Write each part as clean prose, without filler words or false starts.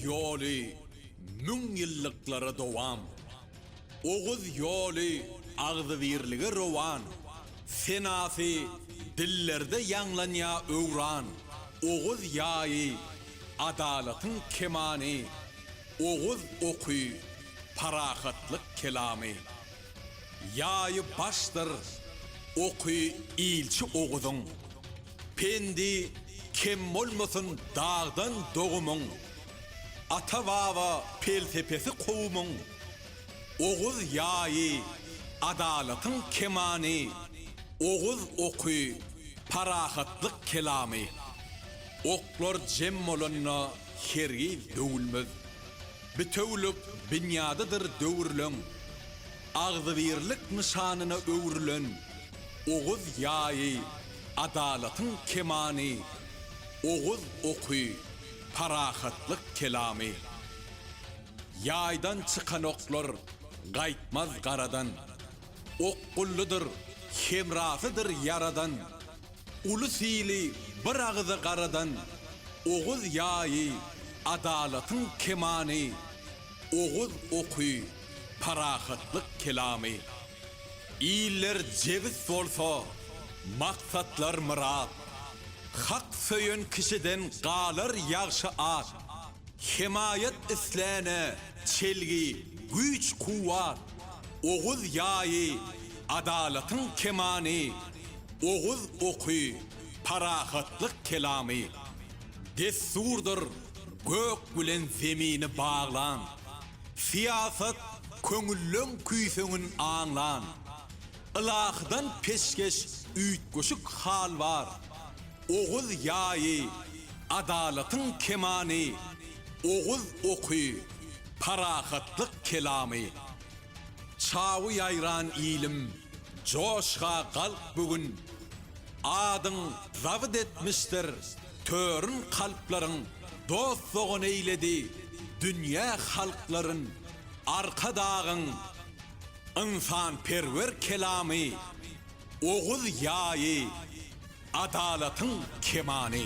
ýoly müňýyllyklara dowam. Oguz ýoly agzybirlige rowan. Senasy dillerde ýaňlanýa öwran. Oguz ýaýy adalatyň kemany. Oguz oky parahatlyk kelamy. Ýaýy başdyr, oky ilçi Oguzyň. Pendi kem bolmasyn dagdan dogumyň. Ata-baba pelsepesi kowumyň. Oguz ýaýy, adalatyň kemany, Oguz oky, parahatlyk kelamy. Oklar jem bolanda hergiz döwülmez. Bitewülik binýadydyr döwürleň. Agzybirlik nyşanyna öwrülen Oguz ýaýy, adalatyň kemany, Oguz oky, parahatlyk kelamy. Ýaýdan çykan oklar gaýtmaz garadan, Okgullydyr, hemrasydyr Ýaradan. Ulus-ili bir agyza garadan, Oguz ýaýy, adalatyň kemany, Oguz oky, parahatlyk kelamy. Iller jebis bolsa, maksatlar myrat, Hak söýen kişiden galar ýagşy at. Hemaýat isläne çelgi, güýç-kuwwat, Oguz ýaýy, adalatyň kemany, Oguz oky, parahatlyk kelamy. Dessurdyr gök bilen zemini baglan, Syýasat köňülleň küýsegin aňlan. Ylahydan peşgeş üýtgeşik hal bar, Oguz ýaýy, adalatyň kemany, Oguz oky, parahatlyk kelamy. Çawy ýaýran ilim, joşga galk bu gün, Adyň zabyt etmişdir törün kalplaryň, Dost-dogan eýledi dünýä halklaryn, Arkadagyň ynsanperwer kelamy. Oguz ýaýy, adalatyň kemany.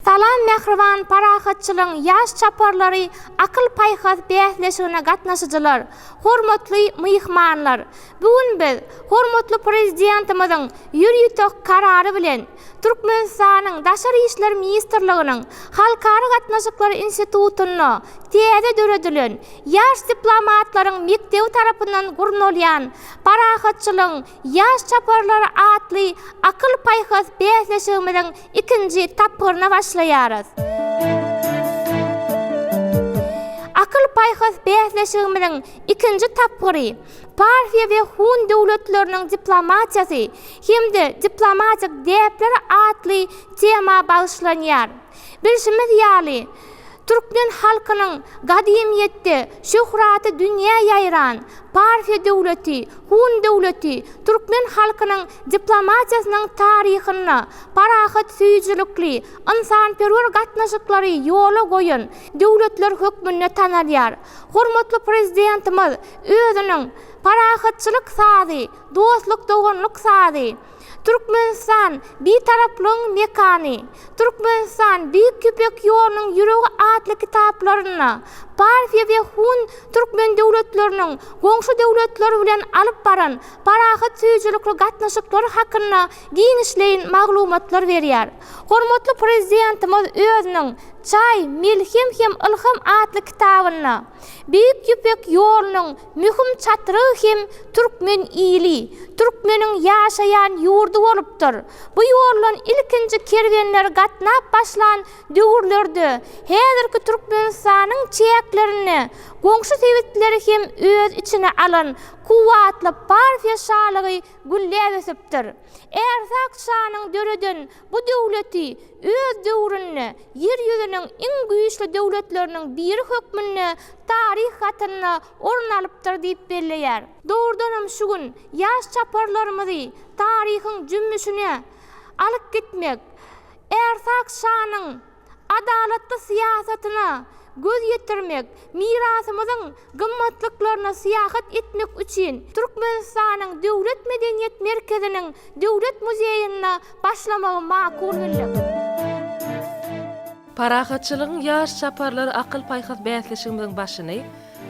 Salam mähriban parahatçylygyň ýaş çaparlary akyl-paýhas bäsleşigine gatnaşyjylar, hormatly myhmanlar! Bu gün biz hormatly Prezidentimiziň ýörite Karary bilen Türkmenistanyň Daşary işler ministrliginiň Halkara gatnaşyklary institutynda täze döredilen Ýaş diplomatlaryň mekdebi tarapyndan gurnalýan Parahatçylygyň ýaş çaparlary atly akyl-paýhas bäsleşigimiziň ikinji tapgyryna başlaýarys. Akyl-paýhas bäsleşigimiziň ikinji tapgyry Parfiýa we Hun döwletleriniň diplomatiýasy hem-de diplomatik däpler atly tema bagyşlanýar. Bilşimiz ýaly, türkmen halkynyň gadymyýetde şöhraty dünýä ýaýran Parfiýa döwleti, Hun döwleti türkmen halkynyň diplomatiýasynyň taryhynda parahatsöýüjilikli, ynsanperwer gatnaşyklary ýola goýan döwletler hökmünde tanalýar. Hormatly Prezidentimiz özüniň Parahatçylyk sazy, dostluk-doganlyk sazy, Türkmenistan, Bitaraplygyň mekany, Türkmenistan, Beýik Ýüpek ýolunyň ýüregi atly kitaplarynda Parfiýa we Hun türkmen döwletleriniň goňşy döwletler bilen alyp baran parahatsöýüjilikli gatnaşyklary hakynda giňişleýin maglumatlar berýär. Hormatly Prezidentimiz özüniň Çaý, melhem hem ylham atly kitabynda Beýik Ýüpek ýolunyň möhüm çatrygy hem türkmen ili, türkmeniň ýaşaýan ýurdy bolupdyr. Bu ýoldan ilkinji kerwenler gatnap başlan döwürlerde häzirki Türkmenistanyň çäklerinde goňşy sebitleri hem öz içine alan. kuwwatly Parfiýa şalygy gülläp ösüpdir. Ärsak şanyň döreden bu döwleti öz döwründe Ýer ýüzüniň iň güýçli döwletleriniň biri hökmünde taryh gatynda orun alypdyr diýip belleýär. Dogrudanam şu gün ýaş çaparlarymyzy taryhyň jümmüşine alyp gitmek, Ärsak şanyň adalatly syýasatyna göz ýetirmek, mirasymyzyň gymmatlyklaryna syýahat etmek üçin Türkmenistanyň Döwlet medeniýet merkeziniň Döwlet muzeýinde başlamagy makul bildik. Parahatçylygyň ýaş çaparlary akyl-paýhas bäsleşigimiziň başyny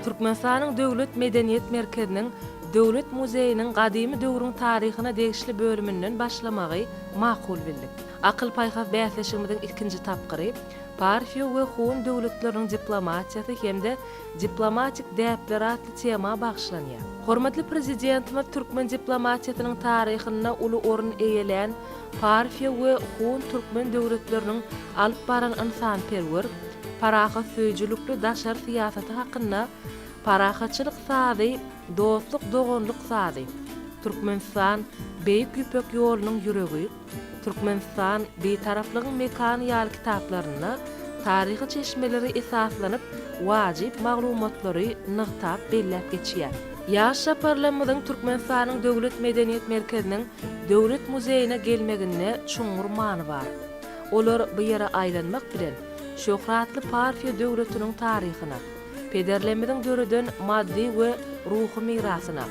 Türkmenistanyň Döwlet medeniýet merkeziniň Döwlet muzeýiniň gadymy döwrüň taryhyna degişli bölüminden başlamagy makul bildik. Akyl-paýhas bäsleşigimiziň ikinji tapgyry Parfiýa we Hun döwletleriniň diplomatiýasy hem-de diplomatik däpler atly tema bagyşlanýar. Hormatly Prezidentimiz türkmen diplomatiýasynyň taryhynda uly orun eýelän Parfiýa we Hun türkmen döwletleriniň alyp baran ynsanperwer, parahatsöýüjilikli daşary syýasaty hakynda Parahatçylyk sazy, dostluk-doganlyk sazy, Türkmenistan, Beýik Ýüpek ýolunyň ýüregi, Türkmenistan, Bitaraplygyň mekany ýaly kitaplarynda taryhy çeşmelere esaslanyp wajyp maglumatlary nygtap belläp geçýär. Ýaş çaparlarymyzyň Türkmenistanyň Döwlet medeniýet merkeziniň Döwlet muzeýine gelmeginde çuňňur many bar. Olar bu ýere aýlanmak bilen, şöhratly Parfiýa döwletiniň taryhyna, pederlerimiziň döreden maddy we ruhy mirasyna,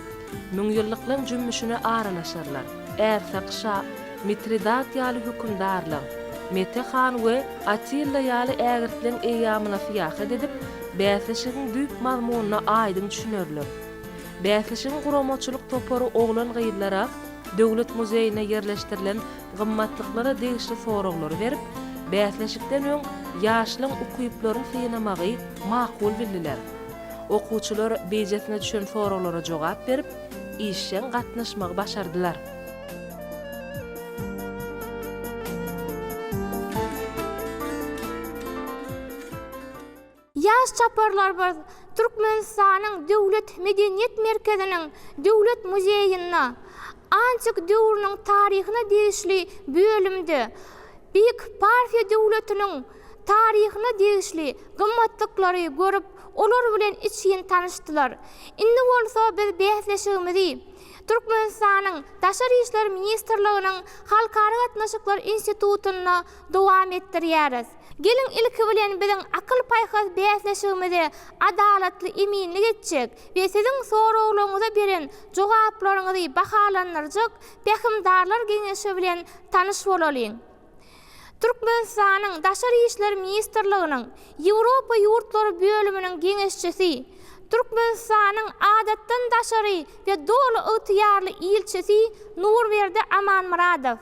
müňýyllyklaň jümmüşine aralaşarlar. Ärsak şa, Mitridat ýaly hökümdarlaň, Mete han we Atilla ýaly ägirtleň eýýamyna syýahat edip, bäsleşigiň düýp mazmunyna aýdyň düşünerler. Bäsleşigiň guramaçylyk topary oglan-gyzlara Döwlet muzeýinde ýerleşdirilen gymmatlyklara degişli soraglary berip, bäsleşikden öň ýaşlaň ukyplaryny synamagy makul bildiler. Okuwçylar bijesine düşen soraglara jogap berip, işjeň gatnaşmagy başardylar. Ýaş çaparlarymyz Türkmenistanyň Döwlet medeniýet merkeziniň Döwlet muzeýinde antik döwrüniň taryhyna degişli bölümde Beýik Parfiýa döwletiniň taryhyna degişli gymmatlyklary görüp, olar bilen içgin tanyşdylar. Indi bolsa biz bäsleşigimizi Türkmenistanyň Daşary işler ministrliginiň Halkara gatnaşyklar institutynda dowam etdirýäris. Geliň ilki bilen biziň akyl-paýhas bäsleşigimize adalatly eminlik etjek we siziň soraglaryňyza beren jogaplaryňyzy bahalandyrjak Pähimdarlar geňeşi bilen tanyş bolalyň. Türkmenistanyň Daşary işler ministrliginiň Ýewropa ýurtlary bölüminiň geňeşçisi, Türkmenistanyň Adatdan daşary we Doly ygtyýarly ilçisi Nurberdi Amanmyradow.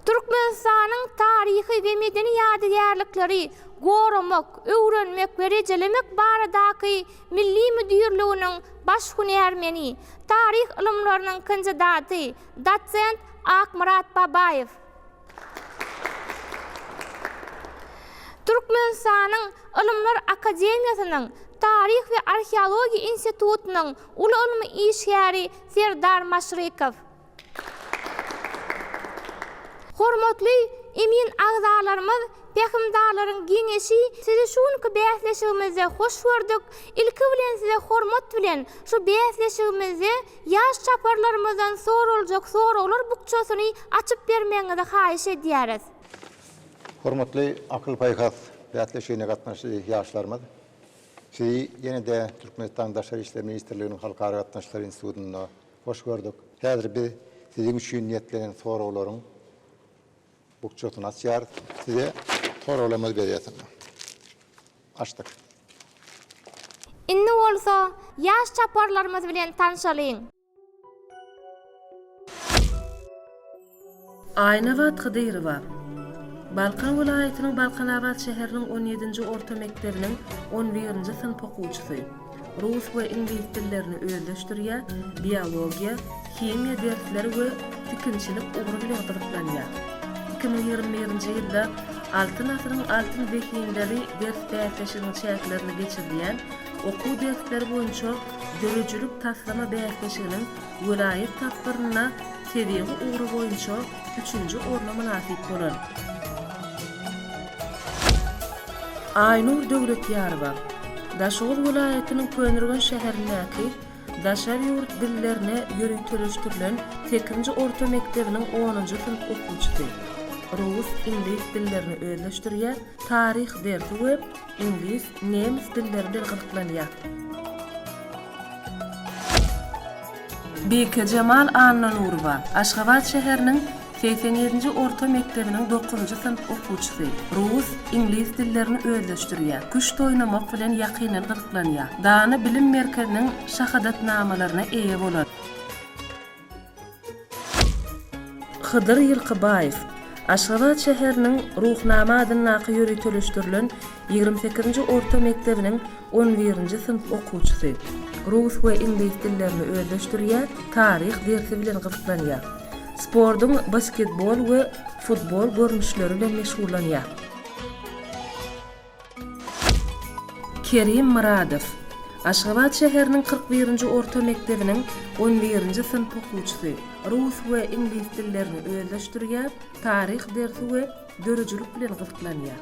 Türkmenistanyň taryhy we medeni ýadygärlikleri goramak, öwrenmek we rejelemek baradaky milli müdirliginiň baş hünärmeni, taryh ylymlarynyň kandidaty, dosent Akmyrat Babaýew. Türkmenistanyň Ylymlar akademiýasynyň Taryh we arheologiýa institutynyň uly ylmy işgäri Serdar Maşrykow. Hormatly emin agzalarymyz, Pähimdarlaryň geňeşi sizi şu günki bäsleşigimizde hoş gördük. Ilki bilen size hormat bilen şu bäsleşigimizde ýaş çaparlarymyzdan soraljak soraglar bukjasyny açyp bermegiňizi haýyş edýäris. Hormatly akyl-paýhas bäsleşigine gatnaşyjy ýaşlarymyz, sizi ýene-de Türkmenistanyň Daşary işler ministrliginiň Halkara gatnaşyklary institutynda hoş gördük. Häzir biz siziň üçin niýetlenen soraglaryň bukjasyny açýarys. Size soraglarymyzy berýäris indi. Açdyk. Indi bolsa ýaş çaparlarymyz bilen tanşalyň. Aýnabat Hydyrowa. Balkan welaýatynyň Balkanabat şäheriniň on ýedinji orta mekdebiniň on birinji synp okuwçysy. Rus we iňlis dillerini özleşdirýär, biologiýa, himiýa dersleri we tikinçilik ugry bilen gyzyklanýar. 2021 ýylda. Altyn asyryň altyn zehinleri ders bäsleşiginiň çäklerinde geçirilýän okuw dersleri boýunça döredijilik taslama bäsleşiginiň welaýat tapgyrynda tebigy ugry boýunça üçünji orna mynasyp bolan. Aýnur Döwletýarowa, Daşoguz welaýatynyň Köneürgenç şäherindäki daşary ýurt dillerine ýöriteleşdirilen sekizinji orta mekdebiniň onunjy synp okuwçysy. Rus, iňlis dillerini özleşdirýär, taryh dersi we iňlis, nemes dilleri bilen gyzyklanýar. Bikejemal Annanurowa, Aşgabat şäheriniň 87-nji orta mekdebiniň dokuzynjy synp okuwçysy. Rus, iňlis dillerini özleşdirýär. Küşt oýnamak bilen ýakyndan gyzyklanýar. Dana bilim merkeziniň şahadatnamalaryna eýe bolan. Hydyr Ýylkybaýew, Aşgabat şäheriniň Ruhnama adyndaky ýöriteleşdirilen 28-nji orta mekdebiniň on birinji synp okuwçysy. Rus we iňlis dillerini özleşdirýär, taryh dersi bilen gyzyklanýar. Sportuň basketbol we futbol görnüşleri bilen meşgullanýar. Kerim Myradow, Aşgabat şäheriniň 41-nji orta mekdebiniň on birinji synp okuwçysy. Rus we iňlis dillerini özleşdirýär, taryh dersi we döredijilik bilen gyzyklanýar.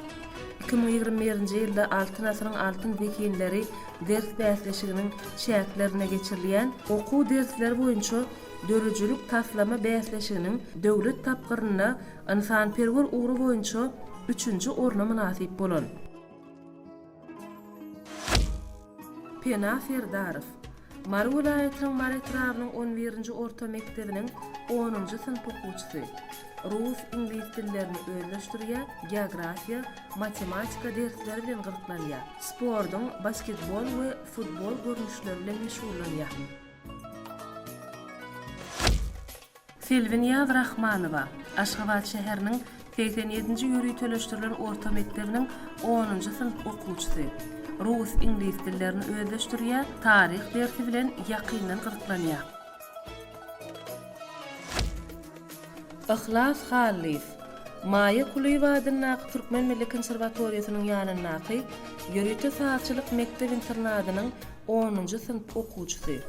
2021-nji ýylda Altyn asyryň altyn zehinleri ders bäsleşiginiň çäklerinde geçirilýän okuw dersleri boýunça döredijilik taslama bäsleşiginiň döwlet tapgyrynda ynsanperwer ugry boýunça üçünji orna mynasyp bolan. Pena Serdarow, Mary welaýatynyň Mary etrabynyň on birinji orta mekdebiniň onunjy synp okuwçysy. Rus, iňlis dillerini özleşdirýär, geografiýa, matematika dersleri bilen gyzyklanýar. Sportuň basketbol we futbol görnüşleri bilen meşgullanýar. Selbinýaz Rahmanowa, Aşgabat şäheriniň 87-nji ýöriteleşdirilen orta mekdebiniň onunjy synp okuwçysy. Rus, iňlis dillerini özleşdirýär, taryh dersi bilen ýakyndan gyzyklanýar. Yhlas Hallyýew, Maýa Kulyýewa adyndaky Türkmen milli konserwatoriýasynyň ýanyndaky ýörite sazçylyk mekdep-internadynyň onunjy synp okuwçysy.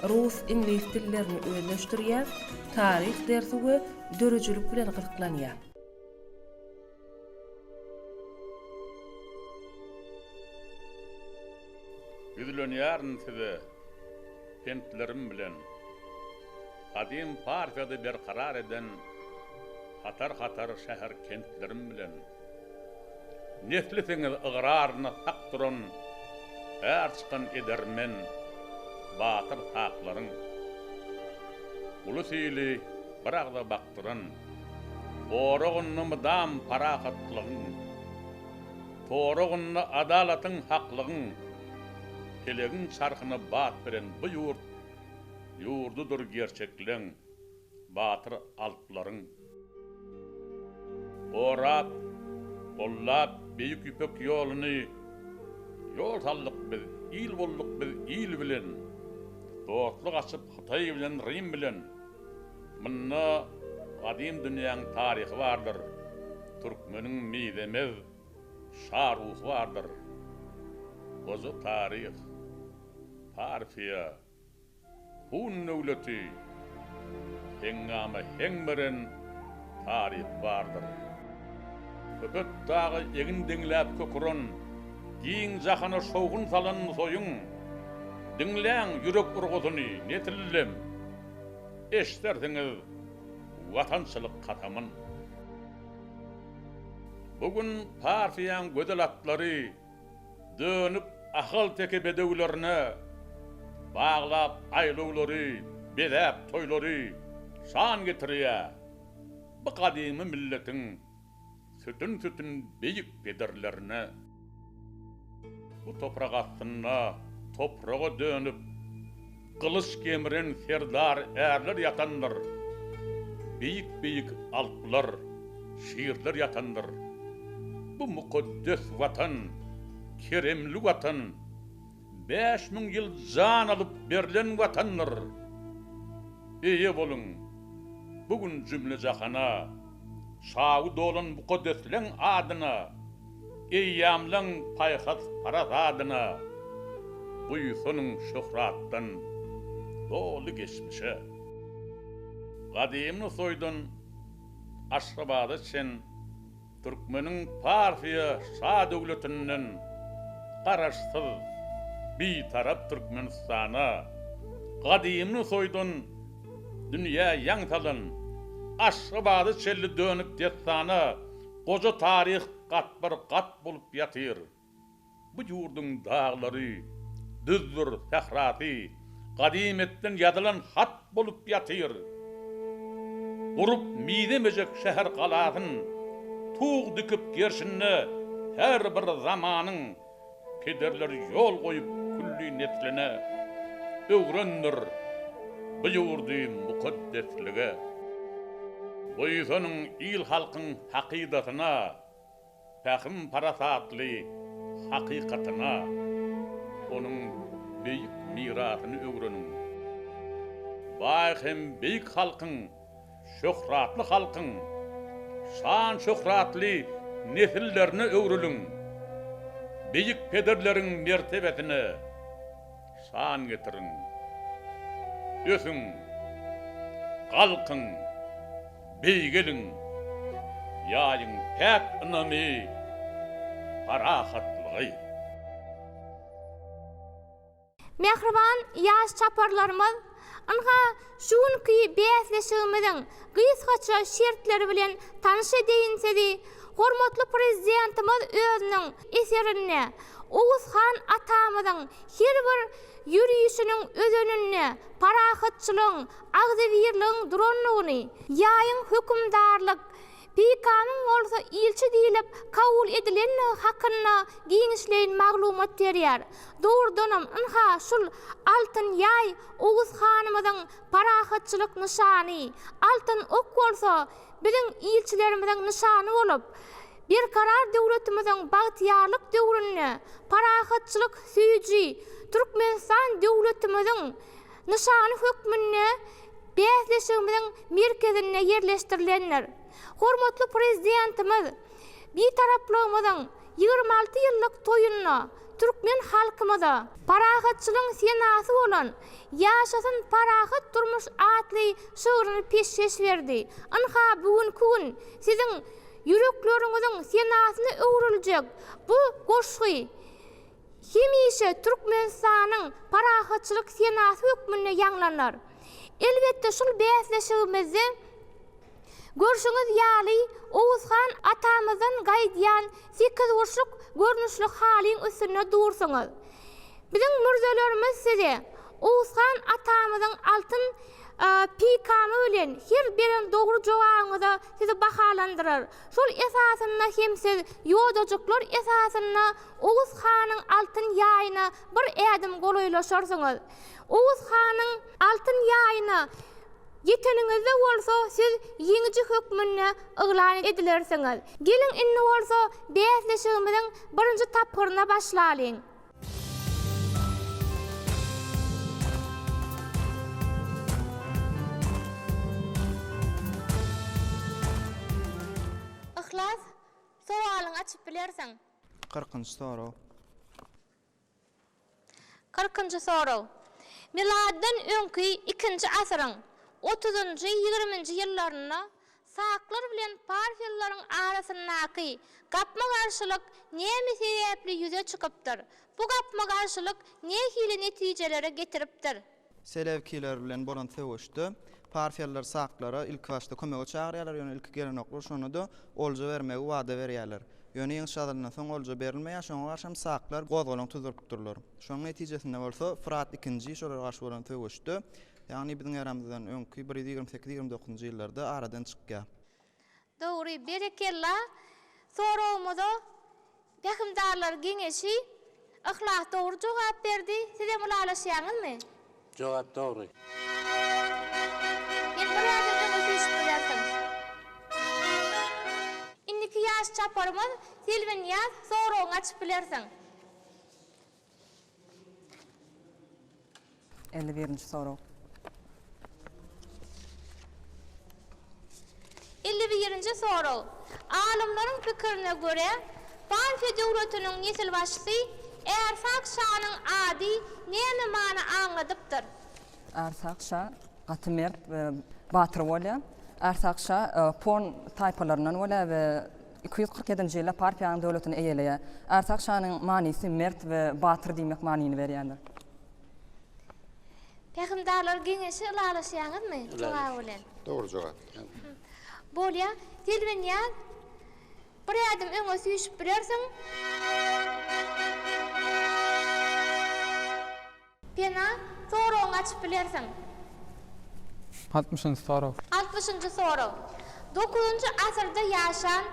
Rus, iňlis dillerini özleşdirýär, taryh dersi we döredijilik bilen gyzyklanýar. Ýüzlenýärin size pentlerim bilen. Gadym Parfiýada berkarar eden hatar-hatar şäher-kentlerim bilen. Neslisiňiz ygraryna sak duran är çykan edermen, batyr saklaryň. Ulus-ili bir agza bakdyran, goragynda mydam parahatlygyň, toragynda adalatyň, haklygyň, pelegiň çarhyna bat beren bu ýurt ýurdudyr gerçekleň, batyr alplaryň. Gorap, gollap Beýik Ýüpek ýoluny, Ýol saldyk biz, il bolduk biz il bilen. Dostluk açyp Hytaý bilen Rim bilen. Munda gadym dünýäň taryhy bardyr, Türkmeniň mizemez şa ruhy bardyr. Goja taryh, Parfiýa, Hun döwleti, heňňama heň beren taryhy bardyr. Köpet dagy egin deňläp kök uran, Giň jahana şowhun salan Nusaýyň, Diňläň ýürek urgusyny, nesillem, Eşdersiňiz watançylyk kasamyn. Bu gün Parfiýaň gözel atlary Dönüp ahalteke bedewlerine, Baglap aýlawlary, bezäp toýlary, Şan getirýär bu gadymy milletiň Sütün-sütün beýik pederlerine. Bu toprak astynda topraga dönüp, Gylyç gemren serdar ärler ýatandyr, Beýik-beýik alplar, şirler ýatandyr. Bu mukaddes Watan, keremli Watan, 5000 ýyl jan alyp berlen Watandyr. Eýe boluň, bu gün jümle-jahana. Çawy dolan mukaddesleň adyna, Eýýamlaň paýhas-parasadyna, Buýsanyň şöhratdan doly geçmişe. Gadymy Nusaýdan Aşgabada çen Türkmeniň Parfiýa şa döwletinden Garaşsyz, Bitarap Türkmenistana, Gadymy Nusaýdan dünýä ýaň salan Aşgabada çenli dönüp dessana goja taryh gatbar-gat bolup ýatyr. Bu ýurduň daglary, düzdür sährasy gadymyýetden ýazylan hat bolup ýatyr. Gurup mizemejek şäher-galasyn, tug dikip gerşinde her bir zamanyň Pederler ýol goýup külli nesline, Öwrendir bu ýurdy mukaddeslige. Buýsanyň il-halkyň hakydasyna, Pähim-parasatly hakykatyna, Onuň beýik mirasyny öwreniň. Baý hem beýik halkyň Şöhratly halkyň şan-şöhratly nesillerine öwrüliň! Beýik pederleriň mertebesine şan getiriň! Ösüň, galkyň, beýgeliň, ýaýyň päk ynamy, parahatlygy! Mähriban ýaş çaparlarymyz, ynha, şu günki bäsleşigimiziň gysgaça şertleri bilen tanyş edeýin sizi. Hormatly Prezidentimiz özüniň eserinde Oguz han atamyzyň her bir ýörişiniň özeninde parahatçylygyň, agzybirligiň durandygyny, ýaýyň hökümdarlyk Peýkamyň bolsa ilçi diýlip kabul edilendigi hakynda giňişleýin maglumat berýär. Dogrudanam, ynha, şul altyn ýaý Oguz hanymyzyň parahatçylyk nyşany, altyn ok bolsa biziň ilçilerimiziň nyşany bolup, Berkarar döwletimiziň bagtyýarlyk döwründe parahatçylyk söýüji Türkmenistan döwletimiziň nyşany hökmünde bäsleşigimiziň merkezinde ýerleşdirilendir. Hormatly Prezidentimiz Bitaraplygymyzyň 26 ýyllyk toýunda türkmen halkymyza parahatçylygyň senasy bolan Ýaşasyn parahat durmuş atly şygryny peşgeş berdi. Ynha, bu günki gün siziň ýürekleriňiziň senasyna öwrüljek bu goşgy hemişe Türkmenistanyň parahatçylyk senasy hökmünde ýaňlanar. Elbetde, şul bäsleşigimizde görşüňiz ýaly, Oguz han atamyzdan gaýdýan sekizburçluk görnüşli halyň üstünde dursuňyz. Biziň mürzelerimiz size Oguz han atamyzyň altyn peýkamy bilen her beren dogry jogabyňyza sizi bahalandyrar. Şol esasynda hem siz ýodajyklar esasynda Oguz hanyň altyn ýaýyna bir ädim golaýlaşarsyňyz. Oguz hanyň altyn ýaýyna ýeteniňizde bolsa siz ýeňiji hökmünde yglan edilersiňiz. Geliň indi bolsa bäsleşigimiziň birinji tapgyryna başlalyň. Yhlas, sowalyňy açyp bilersiň. Kyrkynjy sorag. Kyrkynjy sorag. Miladydan öňki ikinji asyryň otuzynjy, ýigriminji ýyllarynda saklar bilen parfiýalylaryň arasyndaky gapma-garşylyk näme sebäpli ýüze çykypdyr? Bu gapma-garşylyk nähili netijelere getiripdir? Selewkiler bilen bolan söweşde parfiýalylar saklara ilkibaşda kömege çagyrýarlar, ýöne ilki gelenoklar, şonda-da olja bermegi wada berýärler. Ýöne ýeňiş gazanylandan soň olja berilmeýär, şoňa garşy hem saklar gozgalaň tuzurypdyrlar. Şonuň netijesinde bolsa Fyrat ikinji şolara garşy bolan söweşde, ýagny biziň eramyzdan öňki 128, 29-njy ýyllarda aradan çykýar. Dogry, berekella. Soragymyza Pähimdarlar geňeşi Yhlas dogry jogap berdi. Sizem ylalaşýaňyzmy? Jogap dogry. Sen bir ädim öňe süýşüp bilersiň. Indiki ýaş çaparymyz Selbinýaz soragyňy açyp bilersiň. 51-nji sorag. 51-nji. Ýedinji sorag. Alymlaryň pikirine görä, Parfiýa döwletiniň nesilbaşysy Ärsak şanyň ady näme many aňladypdyr? Ärsak şa gaty mert we batyr bolýar. Ärsak şa pon taýpalaryndan bolýar we 247-nji ýylda Parfiýanyň döwletini eýeleýär. Ärsak şanyň manysy mert we batyr diýmek manyny berýändir. Pähimdarlar geňeşi ylalaşýaňyzmy jogaby bilen? Dogry jogap. Bolýa. Selbinyýaz, bir ädim öňe süýşüp bilersiň. Pena, soragyňy açyp bilersiň. Altmyşynjy sorag. Altmyşynjy sorag. Dokuzynjy asyrda ýaşan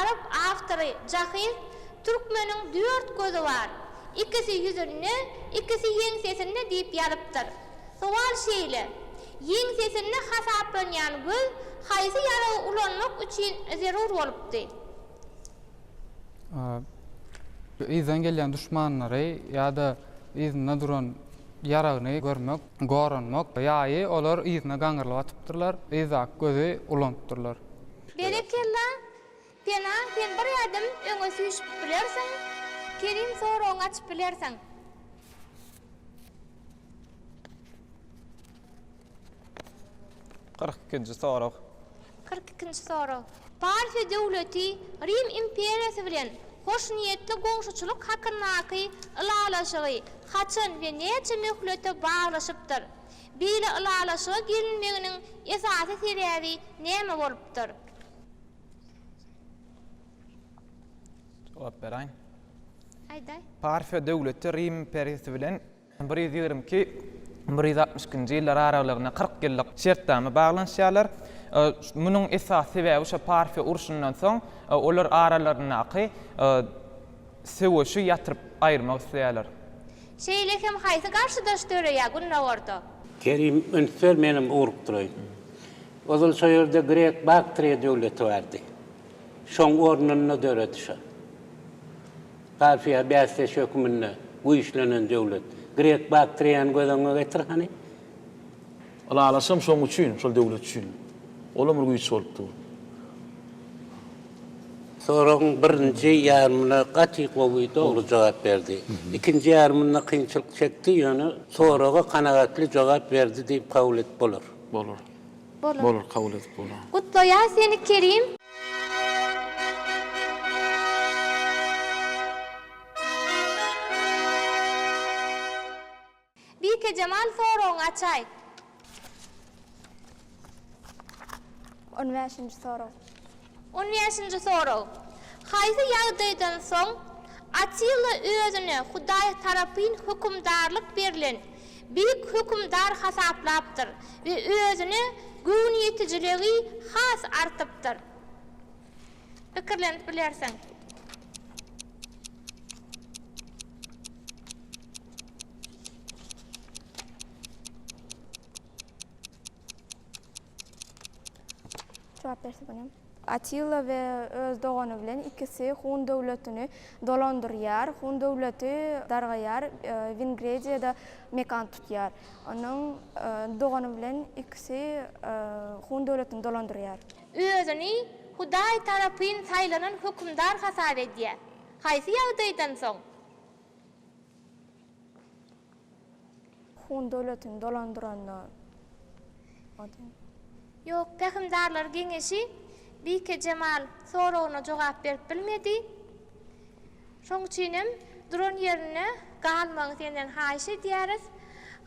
arap awtory Jahyz Türkmeniň dört gözi bar. Ikisi ýüzünde, ikisi ýeňsesinde diýip ýazypdyr. Sowal şeýle, Ýeňsesinde hasaplanýan göz haýsy ýaragy ulanmak üçin zerur bolupdy? Yzdan gelýän duşmanlary ýa-da yzynda duran ýaragyny görmek, goranmak. Ýaýy olar yzyna gaňrylyp atypdyrlar, yzdaky gözi ulanypdyrlar. Berekella! Pena, sen bir ädim öňe süýşüp bilersiň. Kerim soragyňy açyp bilersiň. 42-nji sorag. 42-nji sorag. Parfiýa döwleti Rim imperiýasy bilen hoşniýetli goňşuçylyk hakyndaky ylalaşygy haçan we näçe möhlete baglaşypdyr? Beýle ylalaşyga gelinmeginiň esasy sebäbi näme bolupdyr? Jogap beräýin. Aýdaý. Parfiýa döwleti Rim imperiýasy bilen 122, 162-nji ýyllar aralygynda 40 ýyllyk şertnama baglanyşýarlar. Munuň esasy sebäbi şo Parfiýa urşundan soň olar aralaryndaky söweşi ýatyryp aýyrmak isleýärler. Şeýle hem haýsy garşydaş döreýär gündogarda? Kerim, üns ber, menem ugrukdyraýyn. Ozal şo ýerde grek Baktriýa döwleti bardy. Şoň ornunda döredi şo. Parfiýa bäsdeş höküminde güýçlenen döwlet. Grek Baktriýany göz öňüňe getir hany. Ylalaşam şoň üçin, şol döwlet üçin. Olam bir güýç bolup dur. Soragyň birinji ýarymyna gaty gowy dogry jogap berdi. Ikinji ýarymynda kynçylyk çekdi, ýöne soraga kanagatly jogap berdi diýip kabul edip bolar. Bolar. Bolar. Bolar kabul edip bolar. Gutlaýas seni Kerim. Bikejemal soragyňy açaý. On bäşinji sorag. On bäşinji sorag. Haýsy ýagdaýdan soň Atilla özüne Hudaý tarapyn hökümdarlyk berlen beýik hökümdar hasaplapdyr we özüne göwnüýetijiligi has artypdyr? Pikirlenip bilersiň. Jogap berse bolýar. Atilla we öz dogany bilen ikisi Hun döwletini dolandyrýar. Hun döwleti dargaýar, Wingrediýada mekan tutýar. Onuň dogany bilen ikisi Hun döwletini dolandyrýar. Özüni Hudaý tarapyn saýlanan hökümdar hasap edýär. Haýsy ýagdaýdan soň? Hun döwletini dolandyranda ody. Ýok, Pähimdarlar geňeşi Bikejemal soragyna jogap berip bilmedi. Şoň üçinem duran ýerinde galmagyňy senden haýyş edýäris.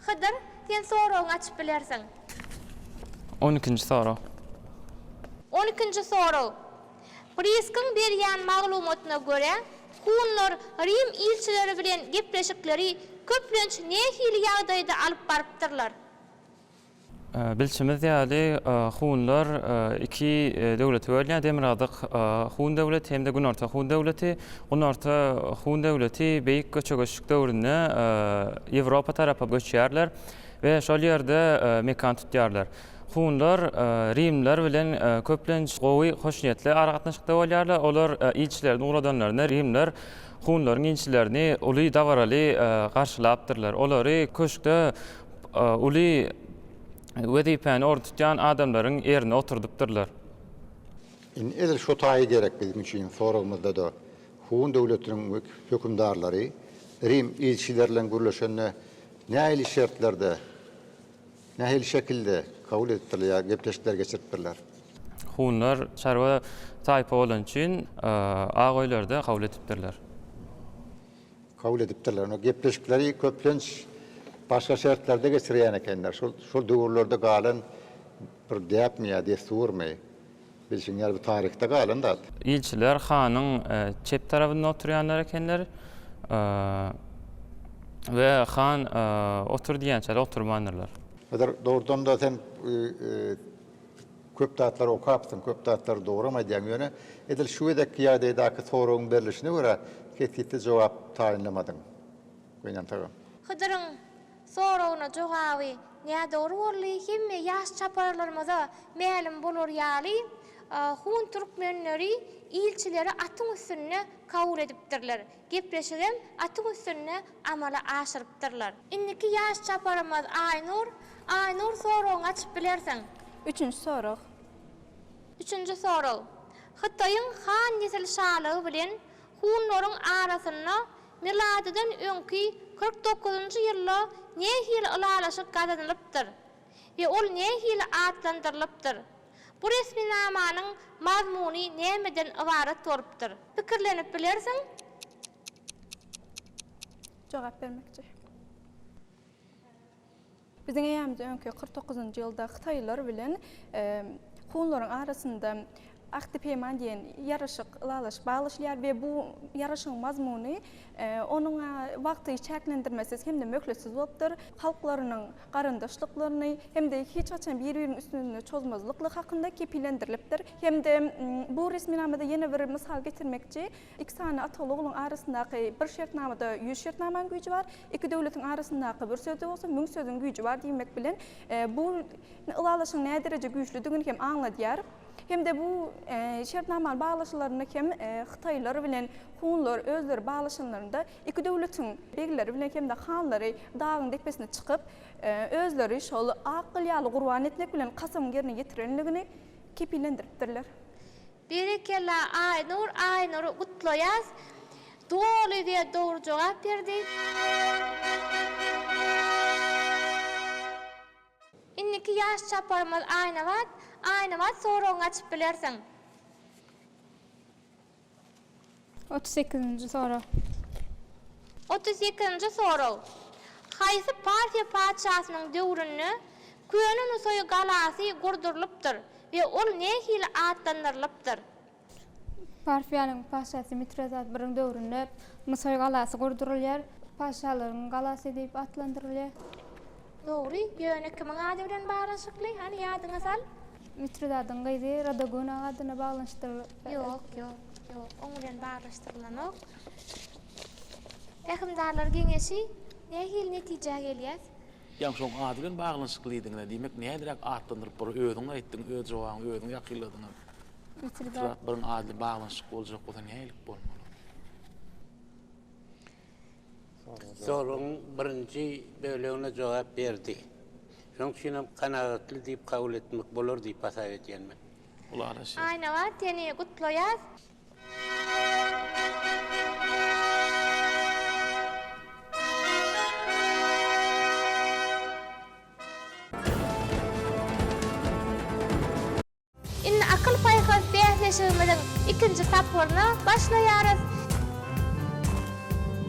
Hydyr, sen soragyňy açyp bilersiň. On ikinji sorag. On ikinji sorag. Priskiň berýän maglumatyna görä, hunlar rim ilçileri bilen gepleşikleri köplenç nähili ýagdaýda alyp barypdyrlar? Bilşimiz ýaly, hunlar iki döwlete bölünýär, Demirgazyk Hun döwleti hem-de Günorta Hun döwleti. Günorta Hun döwleti Beýik göçe-göçlük döwründe Ýewropa tarapa göçýärler we şol ýerde mekan tutýarlar. Hunlar rimliler bilen köplenç gowy, hoşniýetli aragatnaşykda bolýarlar. Olar ilçilerini ugradanlarynda rimliler hunlaryň ilçilerini uly dabaraly garşylapdyrlar. Olary köşkde uly wezipäni orun tutýan adamlaryň ýerine oturdypdyrlar. Indi edil şo taýy gerek biziň üçin soragymyzda-da Hun döwletiniň hökümdarlary Rim ilçileri bilen gürleşende nähili şertlerde, nähili şekilde kabul edipdirler ýa gepleşikler geçiripdirler? Hunlar çarwa taýpa bolany üçin ak öýlerde kabul edipdirler. Kabul edipdirler. Onda gepleşikleri köplenç başga şertlerde geçirýän ekenler. Şol şol döwürlerde galan bir däpmi ýa dessurmy? Bilşiň ýaly bu taryhda galan zat. Ilçiler hanyň çep tarabynda oturýanlar ekenler we han otur diýýänçäler oturmandyrlar. Hydyr, dogrudan-da sen köp zatlary okapsyň, köp zatlary dogram aýdýaň, ýöne edil şu gezekki ýagdaýdaky soragyň berlişine görä kesgitli jogap taýynlamadyň. Gynansagam. Hydyryň Soragyna jogaby nädogry boldy, hemme ýaş çaparlarymyza mälim bolar ýaly, hun türkmenleri ilçileri atyň üstünde kabul edipdirler, gepleşigem atyň üstünde amala aşyrypdyrlar. Indiki ýaş çaparymyz Aýnur. Aýnur soragyňy açyp bilersiň. Üçünji sorag. Üçünji sorag. Hytaýyň Han nesil şalygy bilen hunlaryň arasynda Miladydan öňki 49-njy ýylda nähili ylalaşyk gazanylypdyr we ol nähili atlandyrylypdyr? Bu resminamanyň mazmuny nämeden ybarat bolupdyr? Pikirlenip bilersiň. Jogap bermekçi. Biziň eýýämizden öňki 49-njy ýylda hytaýlylar bilen hunlaryň arasynda Ahdi-peýman diýen ýaraşyk, ylalaşyk baglaşylýar we bu ýaraşygyň mazmuny onuň wagty çäklendirmesiz hem-de möhletsiz bolupdyr. Halklarynyň garyndaşlyklaryny hem-de hiç haçan bir-biriniň üstünde çozmazlyklygy hakynda kepillendirilipdir. Hem-de bu resminamada ýene bir mysal getirmekçi, Iki sany ataly-ogluň arasyndaky bir şertnamada ýüz şertnamanyň güýji bar, iki döwletiň arasyndaky bir sözde bolsa müň sözüň güýji bar diýmek bilen, bu ylalaşygyň nädereje güýçlüdigini hem aňladýar. Hem-de bu şertnamany baglaşylarynda hem hytaýlylar bilen hunlar özleri baglaşanlarynda iki döwletiň begleri bilen hem-de hanlary dagyň depesine çykyp, özleri şol ak gyl ýaly gurban etmek bilen kasamyň ýerine ýetirenligini kepillendiripdirler. Berekella Aýnur Aýnury gutlaýas doly we dogry jogap berdi. Indiki ýaş çaparymyz Aýnabat Aýnabat soragyňy açyp bilersiň. 38-nji sorag. 38-nji sorag. Haýsy Parfiýa patyşasynyň döwründe Köne Nusaý galasy gurdurylypdyr we ol nähili atlandyrylypdyr? Parfiýanyň patyşasy Mitridat I döwründe Nusaý galasy gurdurylýar. Patyşalaryň galasy diýip atlandyrylýar. Dogry, ýöne kimiň ady bilen baglanyşykly? Hany ýadyňa sal. Mitridadyň gyzy Radaguna adyna baglanyşdyrylypdyr. Ýok, ýok, ýok, oň bilen baglaşdyrylanok. Pähimdarlar geňeşi nähili netijä gelýär? Ýaňy şoň ady bilen baglanyşykly diýdiňiz-ä, diýmek nädiräk atlandyryp bolar, özüň aýtdyň, öz jogabyňy özüň ýakynladyňam. Mitridat biriň ady bilen baglanyşykly boljak bolsa nähili bolmaly? Soragyň birinji bölegine jogap berdi. Şonuň üçinem kanagatly diýip kabul etmek bolar diýip hasap edýän men. Ylalaşýas. Aýnabat seni gutlaýas. Indi akyl-paýhas bäsleşigimiziň ikinji tapgyryna başlaýarys.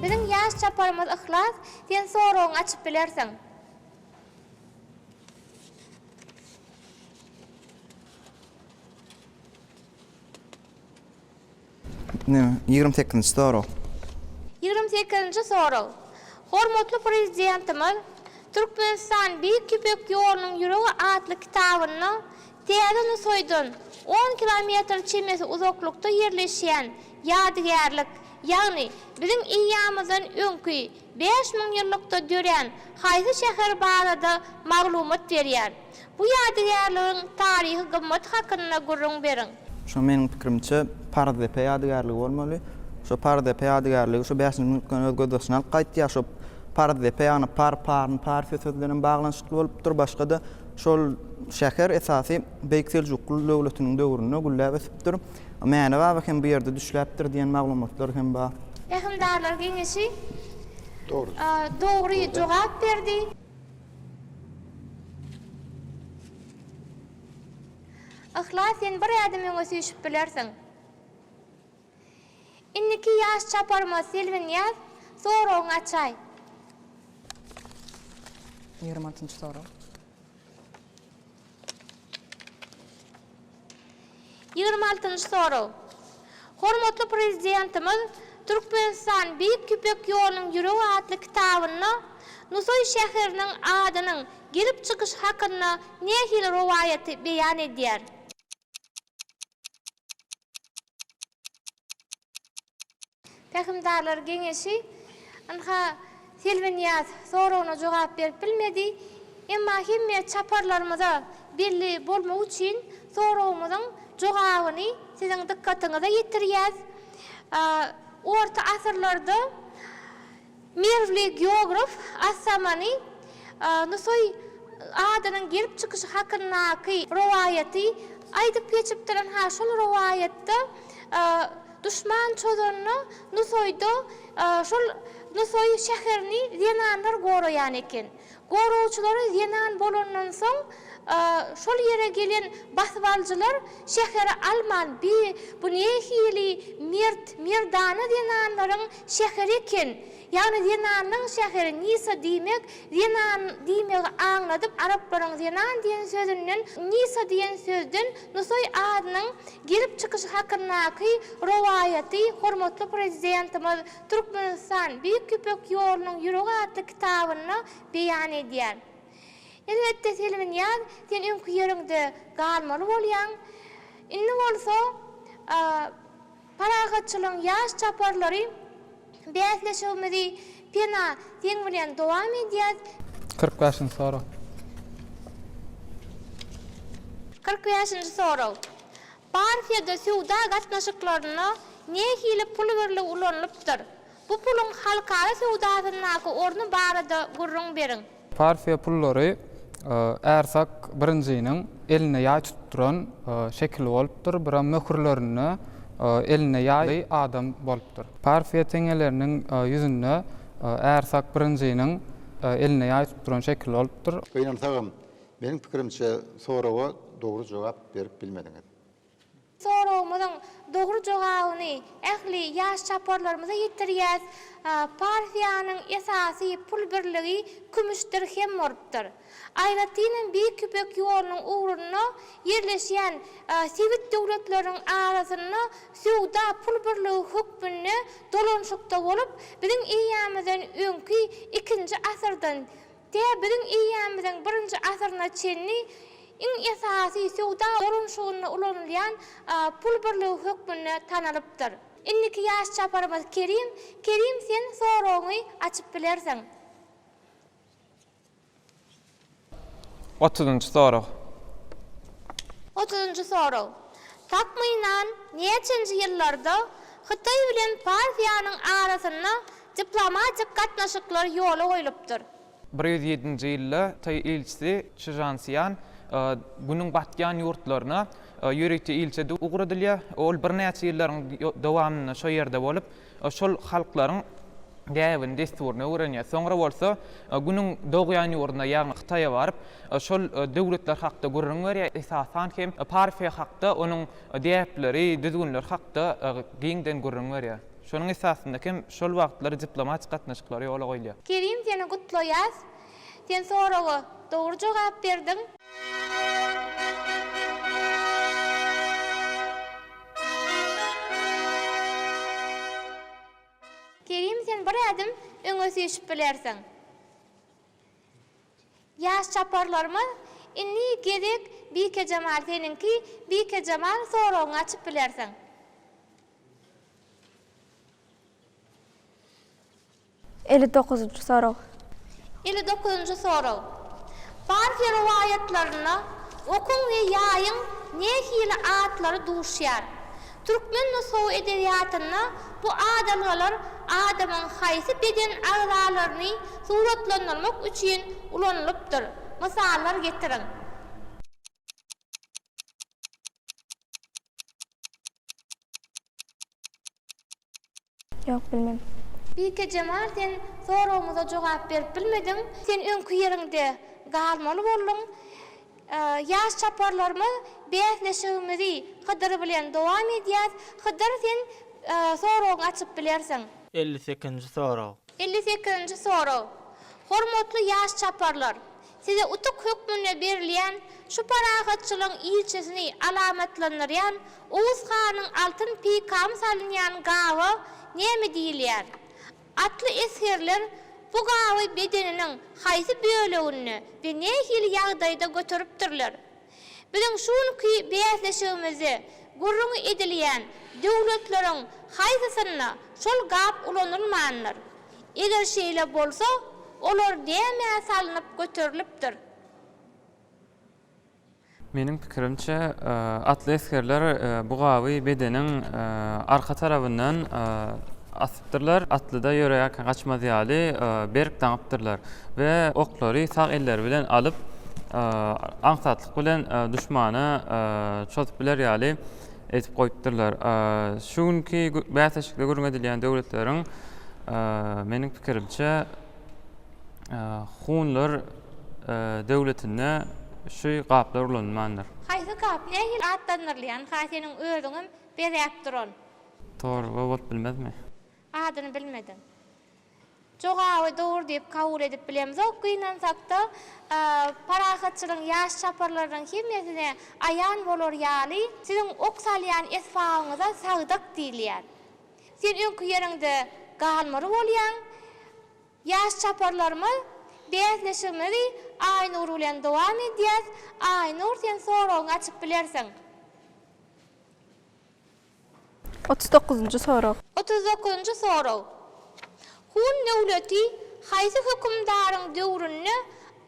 Biziň ýaş çaparymyz Yhlas, sen soragyňy açyp bilersiň. 28-nji sorag. 28-nji sorag. Hormatly Prezidentimiz Türkmenistan Beýik Ýüpek ýolunyň ýüregi atly kitabynda Täze Nusaýdan on kilometr çemesi uzaklykda ýerleşýän ýadygärlik, ýagny biziň eýýamyzdan öňki 5000 ýyllykda dörän haýsy şäher barada maglumat berýär? Bu ýadygärligiň taryhy gymmaty hakynda gürrüň beriň. Şo meniň pikirimçe Parzdepe ýadygärligi bolmaly. Şo Parzdepe ýadygärligi şo bäşinji müňlükden öz gözbaşyny alyp gaýtýar. Şo Parzdepe ýagny par, parn, parfiýa sözi bilenem baglanyşykly bolupdyr. Başga-da. Şol şäher esasy Beýik Seljukly döwletiniň döwründe gülläp ösüpdir. Mäne baba hem bu ýerde düşläpdir diýen maglumatlar hem bar. Pähimdarlar geňeşi dogry jogap berdi. Yhlas sen bir ädim öňe süýşüp bilersiň. Indiki ýaş çaparymyz Selbinýaz soragyňy açaý. Ýigrimi altynjy sorag. 26-njy sorag. Hormatly Prezidentimiz Türkmenistan Beýik Ýüpek ýolunyň ýüregi atly kitabynda Nusaý şäheriniň adynyň gelip çykyşy hakynda nähili rowaýaty beýan edýär? Pähimdarlar geňeşi, ynha, Selbinýaz soragyna jogap berip bilmedi. Emma hemme çaparlarymyza belli bolmagy üçin soragymyzyň jogabyny siziň dykgatyňyza ýetirýäs. Orta asyrlarda Merwli geograf As-Samany Nusaý adynyň gelip çykyşy hakyndaky rowaýaty aýdyp geçipdir. Ynha, şol rowaýatda duşman çozanda Nusaýda şol Nusaý şäherini zenanlar goraýan eken. Goragçylary zenan bolandan soň, şol ýere gelen basybalyjylar şäheri alman, Bi, bu nähili mert, merdana zenanlaryň şäheri eken? Ýagny zenanlaň şäheri Nisa diýmek, zenan diýmegi aňladyp, araplaryň zenan diýen sözünden Nisa diýen sözden Nusaý adynyň gelip çykyşy hakyndaky rowaýaty hormatly Prezidentimiz Türkmenistan, Beýik Ýüpek ýolunyň ýüregi atly kitabynda beýan edýär. Elbetde, Selbinýaz, sen öňki ýeriňde galmaly bolýaň. Indi bolsa, Parahatçylygyň ýaş çaparlary bäsleşigimizi Pena, seň bilen dowam edýäs. 45-nji sorag. 45-nji sorag. Parfiýada söwda gatnaşyklarynda nähili pul birligi ulanylypdyr? Bu puluň halkara söwdasyndaky orny barada gürrüň beriň. Parfiýa pullary Ärsak birinjiniň elinde ýaý tutup duran şekili bolupdyr, biram möhürlerinde elinde ýaýly adam bolupdyr. Parfiýa teňňeleriniň ýüzünde Ärsak birinjiniň elinde ýaý tutup duran şekili bolupdyr. Gynansagam, Meniň pikirimçe soraga dogry jogap berip bilmediňiz. Soragymyzyň dogry jogabyny ähli ýaş çaparlarymyza ýetirýäs. Parfiýanyň esasy pul birligi kümüş dirhem bolupdyr. Aýratynam Beýik Ýüpek ýolunyň ugrunda ýerleşýän sebit döwletleriniň arasynda söwda pul birligi hökmünde dolanyşykda bolup, biziň eýýamyzdan öňki ikinji asyrdan Tä biziň eýýamymyzyň birinji asyryna çenli iň esasy söwda dolanyşygynda ulanylýan pul birligi hökmünde tanalypdyr. Indiki ýaş çaparymyz Kerim. Kerim sen soragyňy açyp bilersiň. Otuzynjy sorag. Otuzynjy sorag. Takmynan näçenji ýyllarda Hytaý bilen Parfiýanyň arasynda diplomatik gatnaşyklar ýola goýlupdyr? 107-nji ýylda Hytaý ilçisi Çžan Sýan Günüň batýan ýurtlaryna ýörite ilçi edip ugradylýar. Ol birnäçe ýyllaryň dowamynda şo ýerde bolup, şol halklaryň däbini, dessuryny öwrenýär. Soňra bolsa Günüň dogýan ýurduna, ýagny Hytaýa baryp, şol döwletler hakda gürrüň berýär. Esasan hem Parfiýa hakda, onuň däpleri, düzgünleri hakda giňden gürrüň berýär. Şonuň esasynda hem şol wagtlar diplomatik gatnaşyklar ýola goýulýar. Kerim seni gutlaýas. Sen soraga dogry jogap berdiň. Kerim sen bir ädim öňe süýşüp bilersiň. Ýaş çaparlarymyz indi gezek Bikejemal seniňki Bikejemal soragyňy açyp bilersiň. 59-njy sorag. 59-njy sorag. Parfiýa rowaýatlarynda okuň we ýaýyň nähili atlary duşýar? Türkmen nusgawy edebiýatynda bu adalgalar adamyň haýsy beden agzalaryny suratlandyrmak üçin ulanylypdyr? Mysallar getiriň. Ýok, bilmem. Bikejemal sen soragymyza jogap berip bilmediň. Sen öňki ýeriňde galmaly bolduň. Ýaş çaparlarymyz bäsleşigimizi Hydyr bilen dowam edýäs. Hydyr sen soragyňy açyp bilersiň. 58-nji sorag. 58-nji sorag. Hormatly ýaş çaparlar! Size utuk hökmünde berilýän şu parahatçylygyň ilçisini alamatlandyrýan Oguz hanyň altyn peýkamy salynýan gaba näme diýilýär? Atly esgerler bu gaby bedeniniň haýsy böleginde we nähili ýagdaýda göteripdirler? Biziň şu günki bäsleşigimizde gürrüňi edilýän döwletleriň haýsysynda şol gap ulanylmandyr? Eger şeýle bolsa, olar nämä salnyp göterilipdir? Meniň pikirimçe, atly esgerler bu gaby bedeniň arka tarabyndan asypdyrlar, atlyda ýöreýärkä gaçmaz ýaly berk daňypdyrlar we oklary sag elleri bilen alyp, aňsatlyk bilen duşmana çozup biler ýaly edip goýupdyrlar. Şu günki bäsleşikde gürrüň edilýän döwletleriň meniň pikirimçe Hunlar döwletinde şu gaplar ulanylmandyr. Haýsy gap nähili atlandyrylýan-ha seniň özüňem bezäp duran? Torba bolup bilmezmi? Adyny bilmediň. Jogaby dogry diýip kabul edip bilemzok, gynansakda, parahatçylygyň ýaş çaparlarynyň hemmesine aýan bolar ýaly, siziň ok salýan esbabyňyza sagdak diýilýär. Sen öňki ýeriňde galmaly bolýaň. Ýaş çaparlarymyz, bäsleşigimizi Aýnur bilen dowam edýäs. Aýnur, sen soragyňy açyp bilersiň. 39-njy sorag. 39-njy sorag. Hun döwleti haýsy hökümdaryň döwründe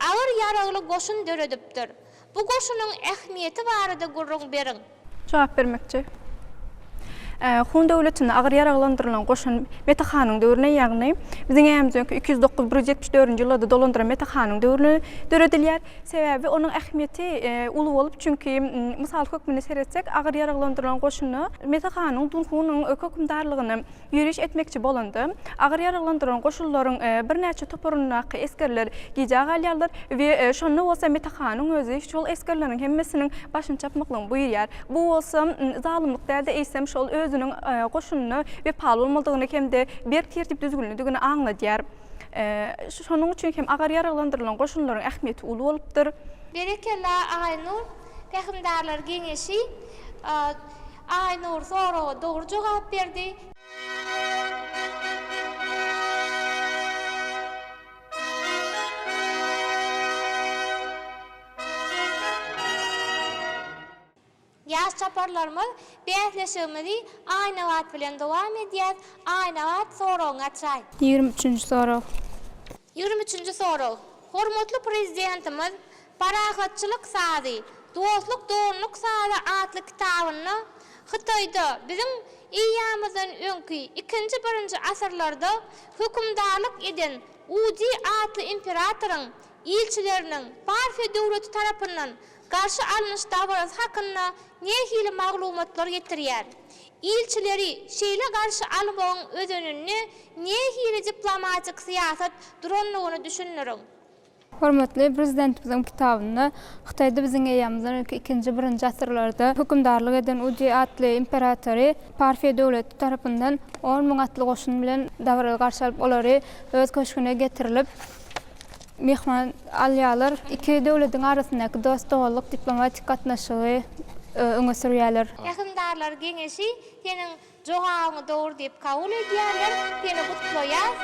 agyr ýaragly goşun döredipdir? Bu goşunyň ähmiýeti barada gürrüň beriň. Jogap bermekçi. Hun döwletinde agyr ýaraglandyrylan goşun Mete hanyň döwründe, ýagny biziň eýýämizden öňki 209, 174-nji ýyllarda dolandyran Mete hanyň döwründe döredilýär. Sebäbi onuň ähmiýeti uly bolup, çünki mysal hökmünde seretsek, agyr ýaraglandyrylan goşunda Mete hanyň Dunhunyň hökümdarlygyna ýöriş etmekçi bolanda, agyr ýaraglandyrylan goşunlaryň birnäçe toparyndaky esgerler gijä galýarlar we şonda bolsa Mete hanyň özi şol esgerleriň hemmesiniň başyny çapmaklygyny buýurýar. Bu bolsa zalymlyk däl-de, eýsem şol özüniň goşunyna wepaly bolmalydygyny hem-de berk tertip-düzgünlidigini aňladýar. Şonuň üçin hem agyr ýaraglandyrylan goşunlaryň ähmiýeti uly bolupdyr. Berekella Aýnur, Pähimdarlar geňeşi Aýnur soraga dogry jogap berdi. Ýaş çaparlarymyz bäsleşigimizi Aýnabat bilen dowam edýäs. Aýnabat soragyňy açaý. Ýigrimi üçünji sorag. Ýigrimi üçünji sorag. Hormatly Prezidentimiz Parahatçylyk sazy, dostluk-doganlyk sazy atly kitabynda Hytaýda biziň eýýamyzdan öňki ikinji-birinji asyrlarda hökümdarlyk eden Udi atly imperatoryň ilçileriniň Parfiýa döwleti tarapyndan garşy alnyş dabarasy hakynda nähili maglumatlar getirýär? Ilçileri şeýle garşy almagyň özeninde nähili diplomatik syýasat durandygyny düşündiriň. Hormatly Prezidentimiziň kitabynda Hytaýda biziň eýýamymyzdan öňki ikinji, birinji asyrlarda hökümdarlyk eden Udi atly imperatory Parfiýa döwleti tarapyndan 10 000 atly goşun bilen dabaraly garşy alyp, olary öz köşgüne getirilip, myhman alýarlar. Iki döwletiň arasyndaky dost-doganlyk diplomatik gatnaşygy öňe sürýärler. Pähimdarlar geňeşi seniň jogabyňy dogry diýip kabul edýärler. Seni gutlaýas.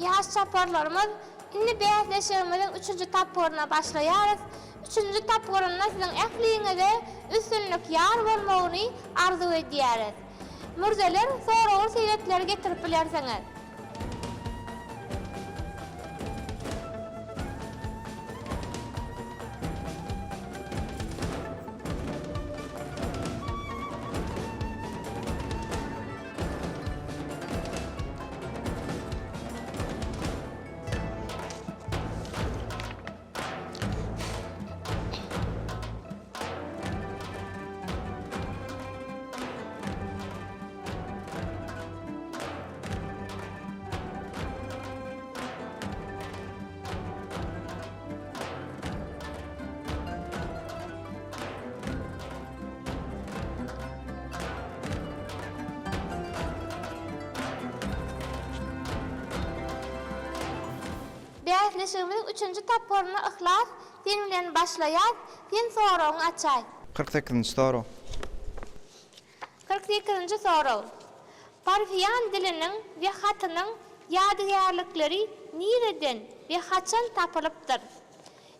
Ýaş çaparlarymyz, indi bäsleşigimiziň üçünji tapgyryna başlaýarys. Üçünji tapgyrynda siziň ähliňize üstünlik ýar bolmagyny arzuw edýäris. Mürzeler, soragly sebetleri getirip bilersiňiz. Bäsleşigimiziň üçünji tapgyryna Yhlas, sen bilen başlaýas, sen soragyňy açaý. 48-nji sorag. 48-nji sorag. Parfiýan diliniň we hatynyň ýadygärlikleri nireden we haçan tapylypdyr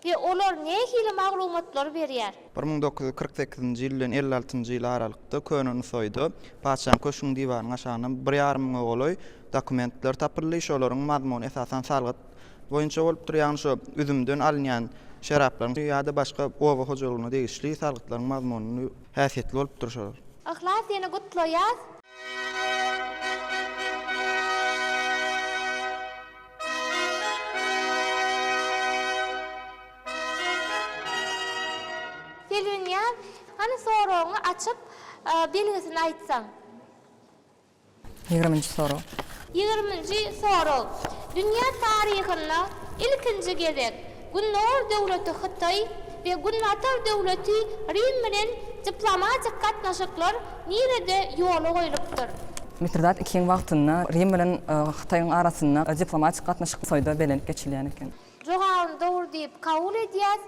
we olar nähili maglumatlary berýär? 1948-nji ýyl bilen 56-njy ýyl aralykda Köne Nusaýda patyşanyň köşgüniň diwarynyň aşagyndan bir ýarym müňe golaý dokumentler tapyldy. Şolaryň mazmuny esasan salgyt boýunça bolupdyr, ýagny şo üzümden alynýan şeraplaryň ýa-da başga oba hojalygyna degişli salgytlaryň mazmunyny häsiýetli bolupdyr şolar. Yhlas seni gutlaýas. Selbinýaz hany soragyňy açyp belgisini aýtsaň. Ýigriminji sorag. Ýigriminji sorag. Dünýä taryhynda ilkinji gezek Gündogar döwleti Hytaý we Günbatar döwleti Rim bilen diplomatik gatnaşyklar nirede ýola goýlupdyr? Mitridat II-iň wagtynda Rim bilen Hytaýyň arasynda diplomatik gatnaşyk Hytaýda belent geçilýän eken. Jogabyny dogry diýip kabul edýäs.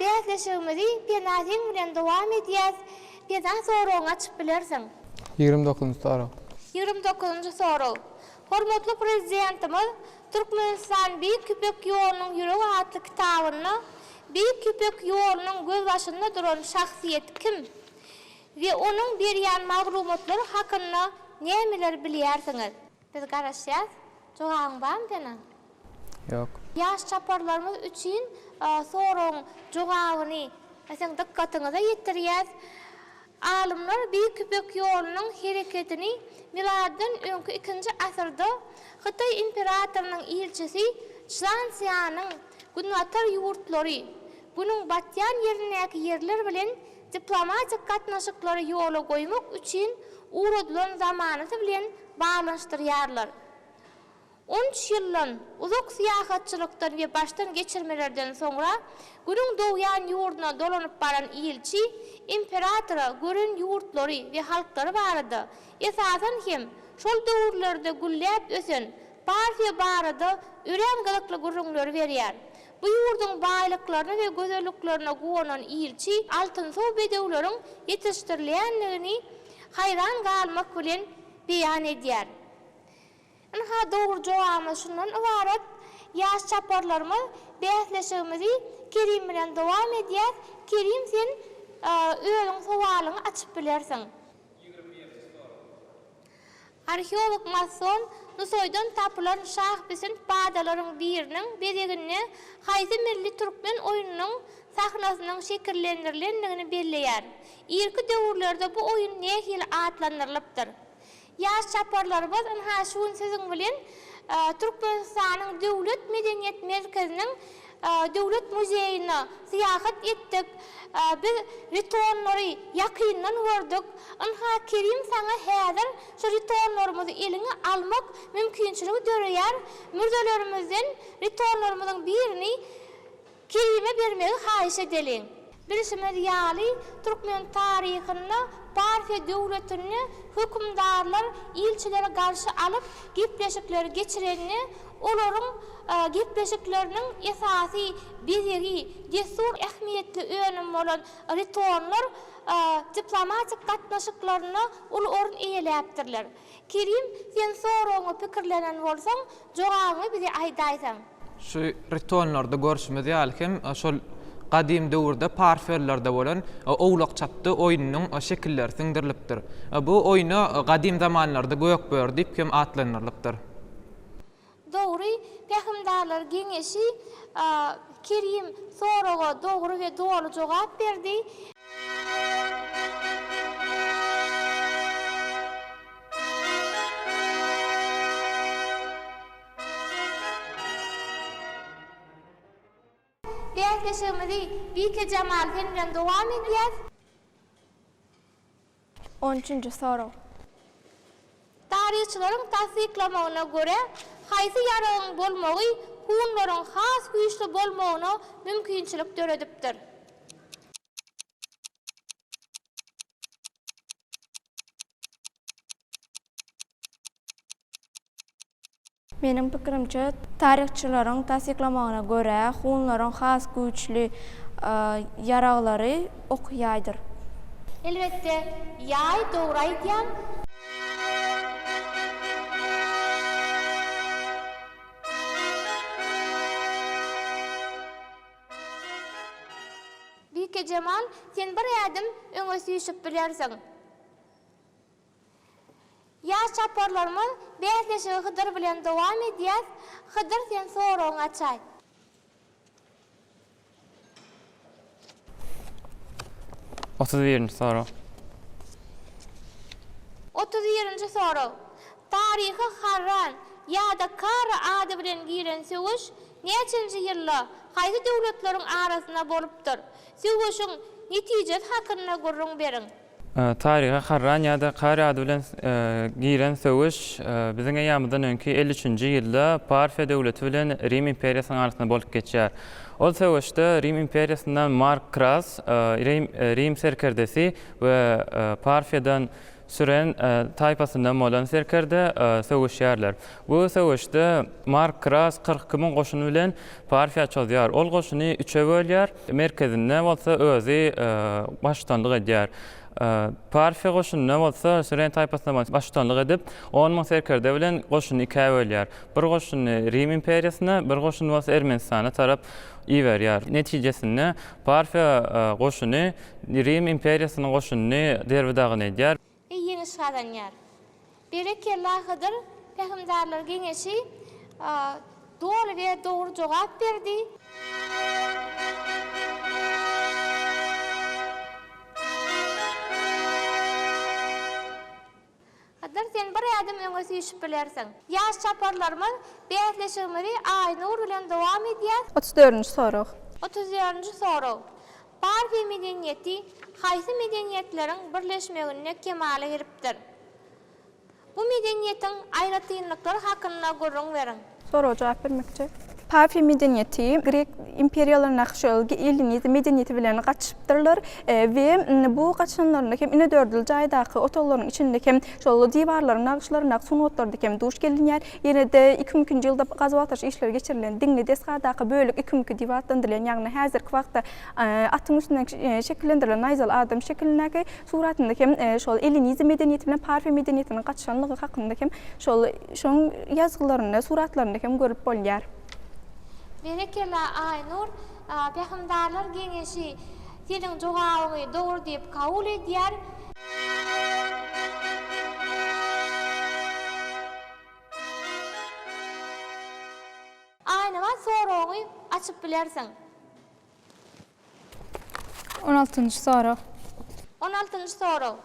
Bäsleşigimizi Pena seň bilen dowam edýäs. Pena soragyňy açyp bilersiň. 29-njy sorag. 29-njy sorag. Hormatly Prezidentimiz Türkmenistan Beýik Ýüpek ýolunyň ýüregi atly kitabynda Beýik Ýüpek ýolunyň gözbaşynda duran şahsyýet kim we onuň berýän maglumatlary hakynda nämeler bilýärsiňiz? Biz garaşýas. Jogabyň barmy Pena? Ýok. Ýaş çaparlarymyz üçin soragyň jogabyny siziň dykgatyňyza ýetirýäs. Alymlar Beýik Ýüpek ýolunyň hereketini miladydan öňki ikinji asyrda Hytaý imperatorynyň ilçisi Çžan Sýanyň günbatar ýurtlary, Günüň batýan ýerindäki ýerler bilen diplomatik gatnaşyklary ýola goýmak üçin ugradylan zamanasy bilen baglanyşdyrýarlar. On üç ýyldan uzak syýahatçylykdan we başdan geçirmelerden soňra Günüň dogýan ýurduna dolanyp baran ilçi imperatora gören ýurtlary we halklary barada, esasan hem, şol döwürlerde gülläp ösen Parfiýa barada örän gyzykly gürrüňleri berýär. Bu ýurduň baýlyklaryna we gözelliklerine guwanan ilçi altynsow bedewleriň ýetişdirilýändigini haýran galmak bilen beýan edýär. Ynha dogry jogabymyz şundan ybarat, ýaş çaparlarymyz bäsleşigimizi Kerim bilen dowam edýäs, Kerim sen özüň sowalyňy açyp bilersiň. Arheolog Masson Nusaýdan tapylan şahpisint badalaryň biriniň bezeginde haýsy milli türkmen oýnunyň sahnasynyň şekillendirilendigini belleýär. Irki döwürlerde bu oýun nähili atlandyrylypdyr? Ýaş çaparlarymyz ynha şu gün siziň bilen Türkmenistanyň Döwlet medeniýet merkeziniň Döwlet muzeýine syýahat etdik. Biz ritonlary ýakyndan gördük. Ynha Kerim saňa häzir şu ritonlarymyzy eliňe almak mümkinçiligi döreýär. Mürzelerimizden ritonlarymyzyň birini Kerime bermegi haýyş edeliň. Bilşimiz ýaly, türkmen taryhynda Parfiýa döwletinde hökümdarlar ilçileri garşy alyp, gepleşikleri geçirende, olaryň gepleşikleriniň esasy bezegi, dessur ähmiýetli önüm bolan ritonlar diplomatik gatnaşyklarynda uly orun eýeläpdirler. Kerim, sen soragyňy pikirlenen bolsaň, jogabyňy bize aýdaýsaň. Şu ritonlarda görşümiz ýaly hem şol gadym döwürde parfiýalylarda bolan owlak çapdy oýnunyň şekilleri siňdirilipdir. Bu oýna gadym zamanlarda gökböri diýip hem atlandyrylypdyr. Dogry, Pähimdarlar geňeşi Kerim soraga dogry we doly jogap berdi. Bäsleşigimizi Bikejemal sen bilen dowam edýäs. On üçünji sorag. Taryhçylaryň tassyklamagyna görä, haýsy ýaragyň bolmagy hunlaryň has güýçli bolmagyna mümkinçilik döredipdir? Meniň pikirimçe, taryhçylaryň tassyklamagyna görä, hunlaryň has güýçli ýaraglary ok-ýaýdyr. Elbetde, ýaý dogry aýdýaň. Bikejemal, sen bir ädim öňe süýşüp bilersiň. Ýaş çaparlarymyz bäsleşigi Hydyr bilen dowam edýäs. Hydyr sen soragyňy açaý. 31-nji sorag. 31-nji sorag. Taryha Harran ýa-da Kara ady bilen giren söweş näçenji ýylda, haýsy döwletleriň arasynda bolupdyr? Söweşiň netijesi hakynda gürrüň beriň. Taryha Harran ýa-da Kari ady bilen giren söweş biziň eýýamyzdan öňki 53-nji ýylda Parfiýa döwleti bilen Rim imperiýasynyň arasynda bolup geçýär. Ol söweşde Rim imperiýasyndan Mark Kras, Rim serkerdesi we Parfiýadan Süren taýpasyndan bolan serkerde söweşýärler. Bu söweşde Mark Kras 42 müň goşun bilen Parfiýa çozýar. Ol goşuny üçe bölýär, merkezinde bolsa özi baştutanlyk edýär. Parfiýa goşunyna bolsa Süren taýpasyndan bolan baştutanlyk edip, on müň serkerde bilen goşuny ikä bölýär. Bir goşunyny Rim imperiýasyna, bir goşunyny bolsa Ermenistana tarap iberýär. Netijesinde Parfiýa goşuny Rim imperiýasynyň goşunyny derbi-dagyn edýär. We ýeňiş gazanýar. Berekella Hydyr, Pähimdarlar geňeşi doly we dogry jogap berdi. Hydyr sen bir ädim öňe süýşüp bilersiň. Ýaş çaparlarymyz bäsleşigimizi Aýnur bilen dowam edýäs. 34-nji sorag. 34-nji sorag. Parfiýa medeniýeti haýsy medeniýetleriň birleşmeginde kemala gelipdir? Bu medeniýetiň aýratynlyklary hakynda gürrüň beriň. Soraga jogap bermekçi. Parfiýa medeniýeti grek imperiýalaryndaky şol ellinizm medeniýeti bilen gatyşypdyrlar we bu gatyşanlarynda hem inedördül jaýdaky otaglaryň içinde hem şol diwarlaryň nagyşlaryndaky sungatlarda hem duş gelinýär. Ýene-de 2002-nji ýylda gazuw-agtaryş işleri geçirilen diňli desgadaky bölek 2002 diýip atlandyrylýan, ýagny häzirki wagtda atyň üstünden şekillendirilen naýzaly adam şekilindäki suratynda hem şol ellinizm medeniýeti bilen parfiýa medeniýetiniň gatyşanlygy hakynda hem şol Şoň ýazgylarynda, suratlarynda hem görüp bolýar. Berekella Aýnur, Pähimdarlar geňeşi seniň jogabyňy dogry diýip kabul edýär. Aýnabat soragyňy açyp bilersiň. On altynjy sorag. On altynjy sorag.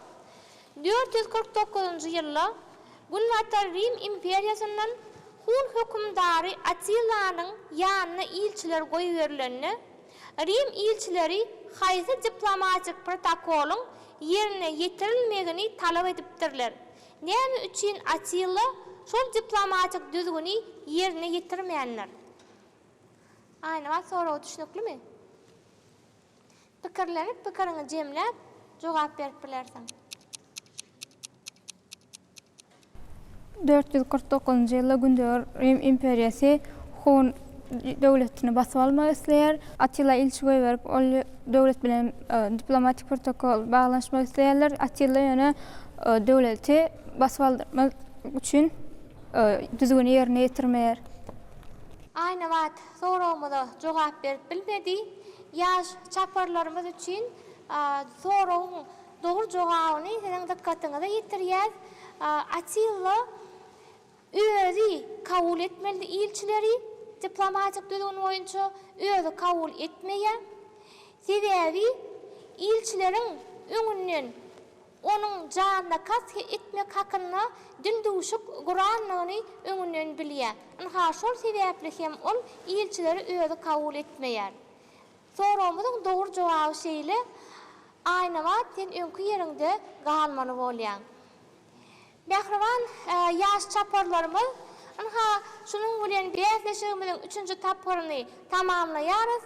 449-njy ýylda Günbatar Rim imperiýasyndan hun hökümdary Atillanyň ýanyna ilçiler goýberilende, Rim ilçileri haýsy diplomatik protokolyň ýerine ýetirilmegini talap edipdirler? Näme üçin Atilla şol diplomatik düzgüni ýerine ýetirmändir? Aýnabat soragy düşnüklimi? Pikirlenip pikiriňi jemläp jogap berip bilersiň. 449-njy ýylda Gündogar Rim imperiýasy Hun döwletini basyp almak isleýär. Attila ilçi goýberip, ol döwlet bilen diplomatik protokol baglanyşmak isleýärler. Attila ýöne döwleti basyp aldyrmak üçin düzgüni ýerine ýetirmeýär. Aýnabat soragymyza jogap berip bilmedi. Ýaş çaparlarymyz üçin soragyň dogry jogabyny siziň dykgatyňyza ýetirýäs. Atilla özi kabul etmelidi ilçileri, diplomatik düzgün boýunça özi kabul etmeýär. Sebäbi ilçileriň öňünden Onuň janyna kast etmek hakynda dildüwşük gurandygyny öňünden bilýär. Ynha, şol sebäpli hem ol ilçileri özi kabul etmeýär. Soragymyzyň dogry jogaby şeýle, Aýnabat sen öňki ýeriňde galmaly bolýaň. Mähriban ýaş çaparlarymyz, ynha, şunuň bilen bäsleşigimiziň üçünji tapgyryny tamamlaýarys.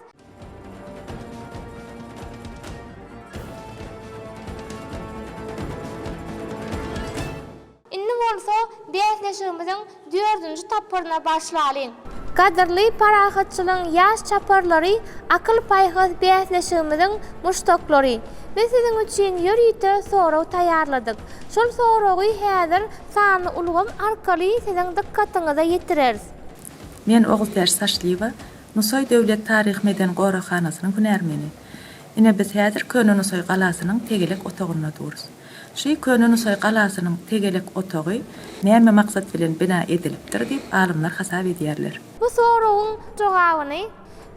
Indi bolsa. bolsa bäsleşigimiziň dördünji tapgyryna başlalyň. Gadyrly parahatçylygyň ýaş çaparlary akyl-paýhas bäsleşigimiziň muşdaklary! Biz siziň üçin ýörite sorag taýýarladyk. Şol soragy häzir sanly ulgam arkaly siziň dykgatyňyza ýetireris. Men Ogultäç Saçlyýewa, Nusaý döwlet taryhy-medeni goraghanasynyň hünärmeni. Ine biz häzir Köne Nusaý galasynyň tegelek otagynda durus. Şu Köne Nusaý galasynyň tegelek otagy näme maksat bilen bina edilipdir diýip alymlar hasap edýärler. Bu soragyň jogabyny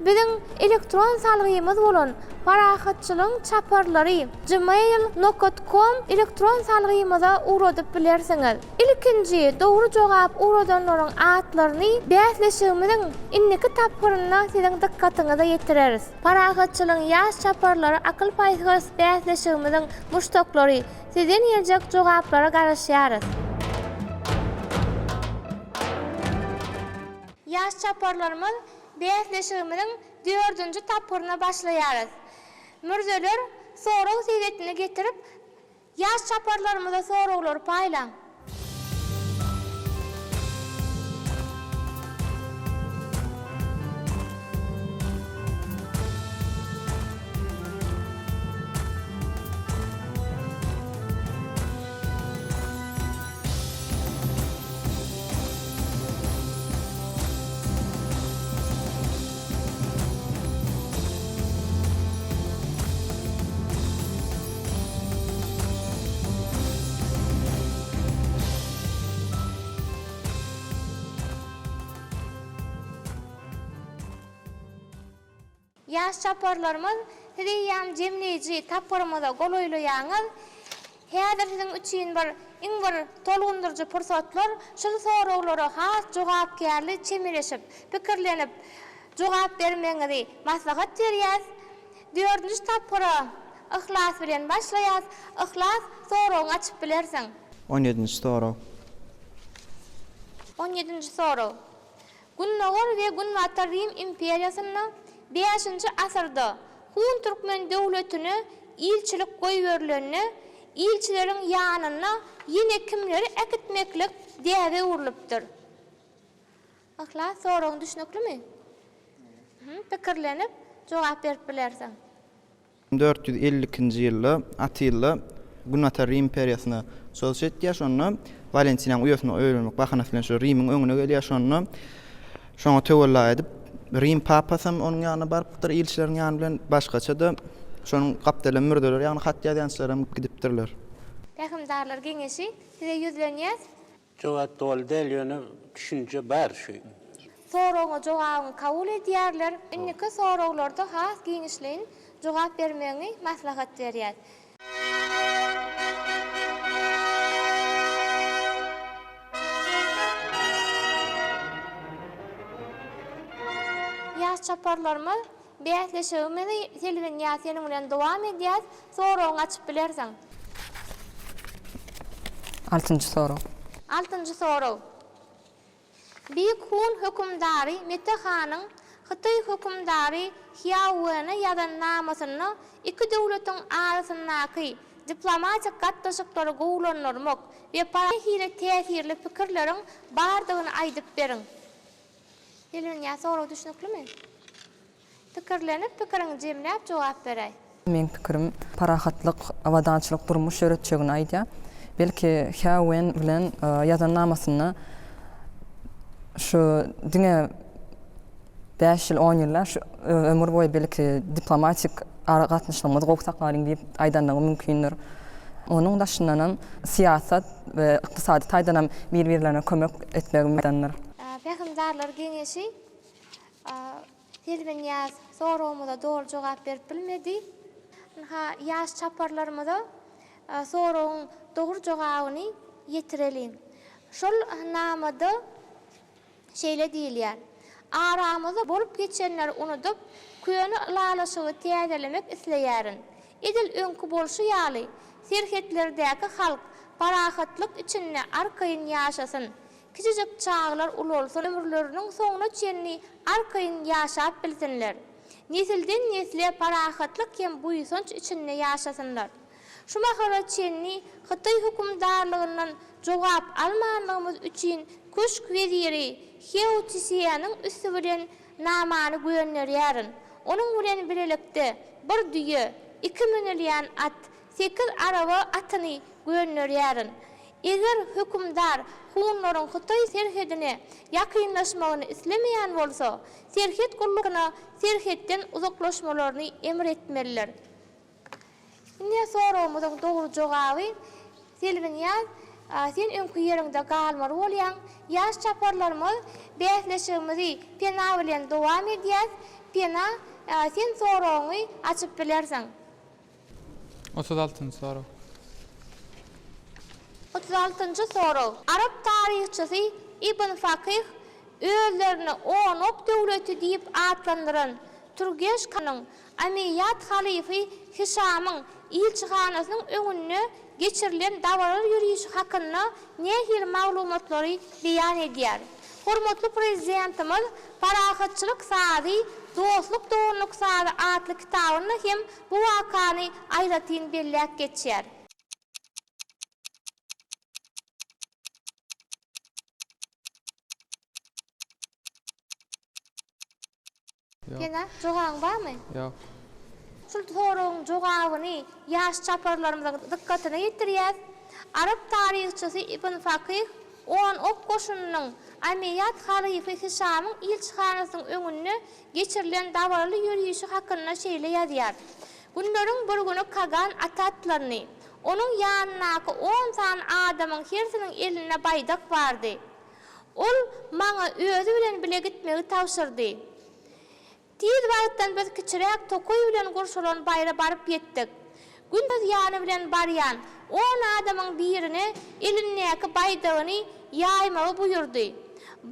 biziň elektron salgymyz bolan Parahatçylygyň çaparlary gmail nokat kom elektron salgymyza ugradyp bilersiňiz. Ilkinji dogry jogap ugradanlaryň atlaryny bäsleşigimiziň indiki tapgyrynda siziň dykgatyňyza ýetireris. Parahatçylygyň ýaş çaparlary akyl-paýhas bäsleşigimiziň muşdaklary, sizden geljek jogaplara garaşýarys. Ýaş çaparlarymyz bäsleşigimiziň dördünji tapgyryna başlaýarys. Mürzeler sorag sebetini getirip, Ýaş çaparlarymyza soraglary paýlaň. Ýaş çaparlarymyz siz eýýäm jemleýji tapgyrymyza golaýlaýaňyz. Häzir siziň üçin bir iň bir tolgundyryjy pursatlar, şul soraglara has jogapkärli çemeleşip, pikirlenip jogap bermegiňizi maslahat berýäs. Dördünji tapgyra Yhlas bilen başlaýas. Yhlas, soragyňy açyp bilersiň. On ýedinji sorag. On ýedinji sorag. Gündogar we Günbatar Rim imperiýasynda bäşinji asyrda Hun-türkmen döwletine ilçilik goýberilende, ilçileriň ýanynda ýene kimleri äkitmeklik däbe öwrülipdir? Yhlas, soragyň düşnüklimi? Pikirlenip, jogap berip bilersiň. 452-nji ýylda Atilla Günbatar Rim imperiýasyna çozuş etýär. Şonda Walentinanyň uýasyna öýlenmek bahanasy bilen şo Rimiň öňüne gelýär. Şonda şoňa töwella edip, Rim papasam onuň ýanyna barypdyr, ilçileriň ýany bilen. Başgaça-da şonuň gapdalynda mürzeler, ýagny hat ýazýançylar hem gidipdirler. Pähimdarlar geňeşi size ýüzlenýäs. Jogap doly däl ýöne düşünje bar şu. Soragyňa jogabyňy kabul edýärler. Indiki soraglarda has giňişleýin jogap bermegiňi maslahat berýäs. Ýaş çaparlarymyz Bäsleşigimizi Selbinýaz seniň bilen dowam edýäs. Soragyňy açyp bilersiň. Altynjy sorag. Altynjy sorag. Beýik Hun hökümdary Mete hanyň Hytaý hökümdary Hýao Wene ýazan namasynda iki döwletiň arasyndaky diplomatik gatnaşyklary gowulandyrmak we nähili täsirli pikirleriň bardygyny aýdyp beriň. Elwinýa sorag düşnüklimi? Pikirlenip pikiriňi jemläp jogap beräý. Meň pikirim parahatlyk, abadançylyk durmuş ýöretjegini aýdýar. Belki Hä Wen bilen ýazan namasynda şu diňe bäş ýyl, on ýyl däl, şu ömür boýy belki diplomatik ara gatnaşygymyzy gowy saklalyň diýip aýdanlygy mümkindir. Onuň daşyndanam syýasat we ykdysady taýdanam bir-birlerine kömek etmegi aýdandyr. Pähimdarlar geňeşi Selbinýaz soragymyza doly jogap berip bilmedi. Ynha, ýaş çaparlarymyza soragyň dogry jogabyny ýetireliň. Şol namada Şeýle diýilýär, Aramyzda bolup geçenleri unudyp, köne ylalaşygy täzelemek isleýärin. Edil öňki bolşy ýaly, serhetlerdäki halk parahatlyk içinde arkaýyn ýaşasyn. Kiçijik çagalar ulalsyn, ömürleriniň soňuna çenli arkaýyn ýaşap bilsinler. Nesilden-nesle parahatlyk hem buýsanç içinde ýaşasynlar. Şu mahala çenli Hytaý hökümdarlygyndan jogap almanlygymyz üçin köşk weziri Heo Tsýanyň üsti bilen namany gönderýärin. Onuň bilen bilelikde bir düýe, iki münülýän at, sekiz araba atyny gönderýärin. Eger hökümdar hunlaryň Hytaý serhedine ýakynlaşmagyny islemeýän bolsa, serhet gullugyna serhetden uzaklaşmalaryny emr etmelidir. Ine soragymyzyň dogry jogaby, Selbinýaz, sen öňki ýeriňde galmaly bolýaň. Ýaş çaparlarymyz bäsleşigimizi Pena bilen dowam edýäs. Pena, sen soragyňy açyp bilersiň. 36-njy sorag. 36-njy sorag. Arap taryhçysy Ibn Fakyh özlerini Onok döwleti diýip atlandyran Türgeş hanyň Omeýýad halyfy Hişamyň ilçihanasynyň öňünde geçirilen dabaraly ýörişi hakynda nähili maglumatlary beýan edýär? Hormatly Prezidentimiz Parahatçylyk sazy, dostluk-doganlyk sazy atly kitabynda hem bu wakany aýratyn belläp geçýär. Ýok. Pena, jogabyň barmy? Ýok. Şul soragyň jogabyny ýaş çaparlarymyzyň dykgatyna ýetirýäs. Arap taryhçysy Ibn Fakyh on ok goşunynyň Omeýýad halyfy Hişamyň ilçihanasynyň öňünde geçirilen dabaraly ýörişi hakynda şeýle ýazýar, Günleriň bir güni Kagan ata atlandy. Onuň ýanyndaky on sany adamyň hersiniň elinde baýdak bardy. Ol maňa özi bilen bile gitmegi tabşyrdy. Tiz wagtdan biz kiçiräk tokaý bilen gurşalan baýra baryp ýetdik. Gün öz ýany bilen barýan on adamyň birine elindäki baýdagyny ýaýmagy buýurdy.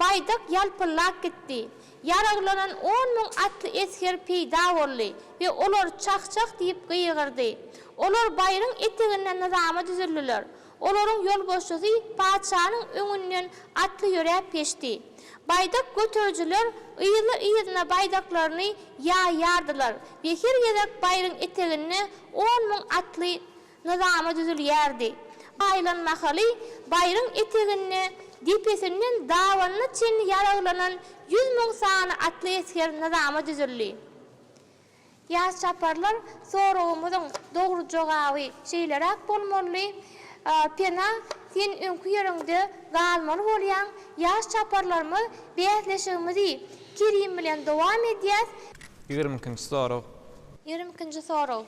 Baýdak ýalpyldap gitdi. Ýaraglanan 10,000 atly esger peýda boldy we olar çah-çah diýip gygyrdy. Olar baýryň eteginde nyzama düzüldiler. Olaryň ýolbaşçysy patyşanyň öňünden atly ýöräp geçdi. Baýdak göterijiler yzly-yzyna baýdaklaryny ýaýýardylar we her gezek baýryň eteginde 10,000 atly nyzama düzülýärdi. Aýlan mahaly baýryň eteginde depesinden dabanyna çenli ýaraglanan 100,000 sany atly esger nyzama düzüldi. Ýaş çaparlar soragymyzyň dogry jogaby şeýleräk bolmalydy, Pena, sen öňki ýeriňde galmaly bolýaň. Ýaş çaparlarymyz bäsleşigimizi Kerim bilen dowam edýäs. Ýigrimi ikinji sorag. Ýigrimi ikinji sorag.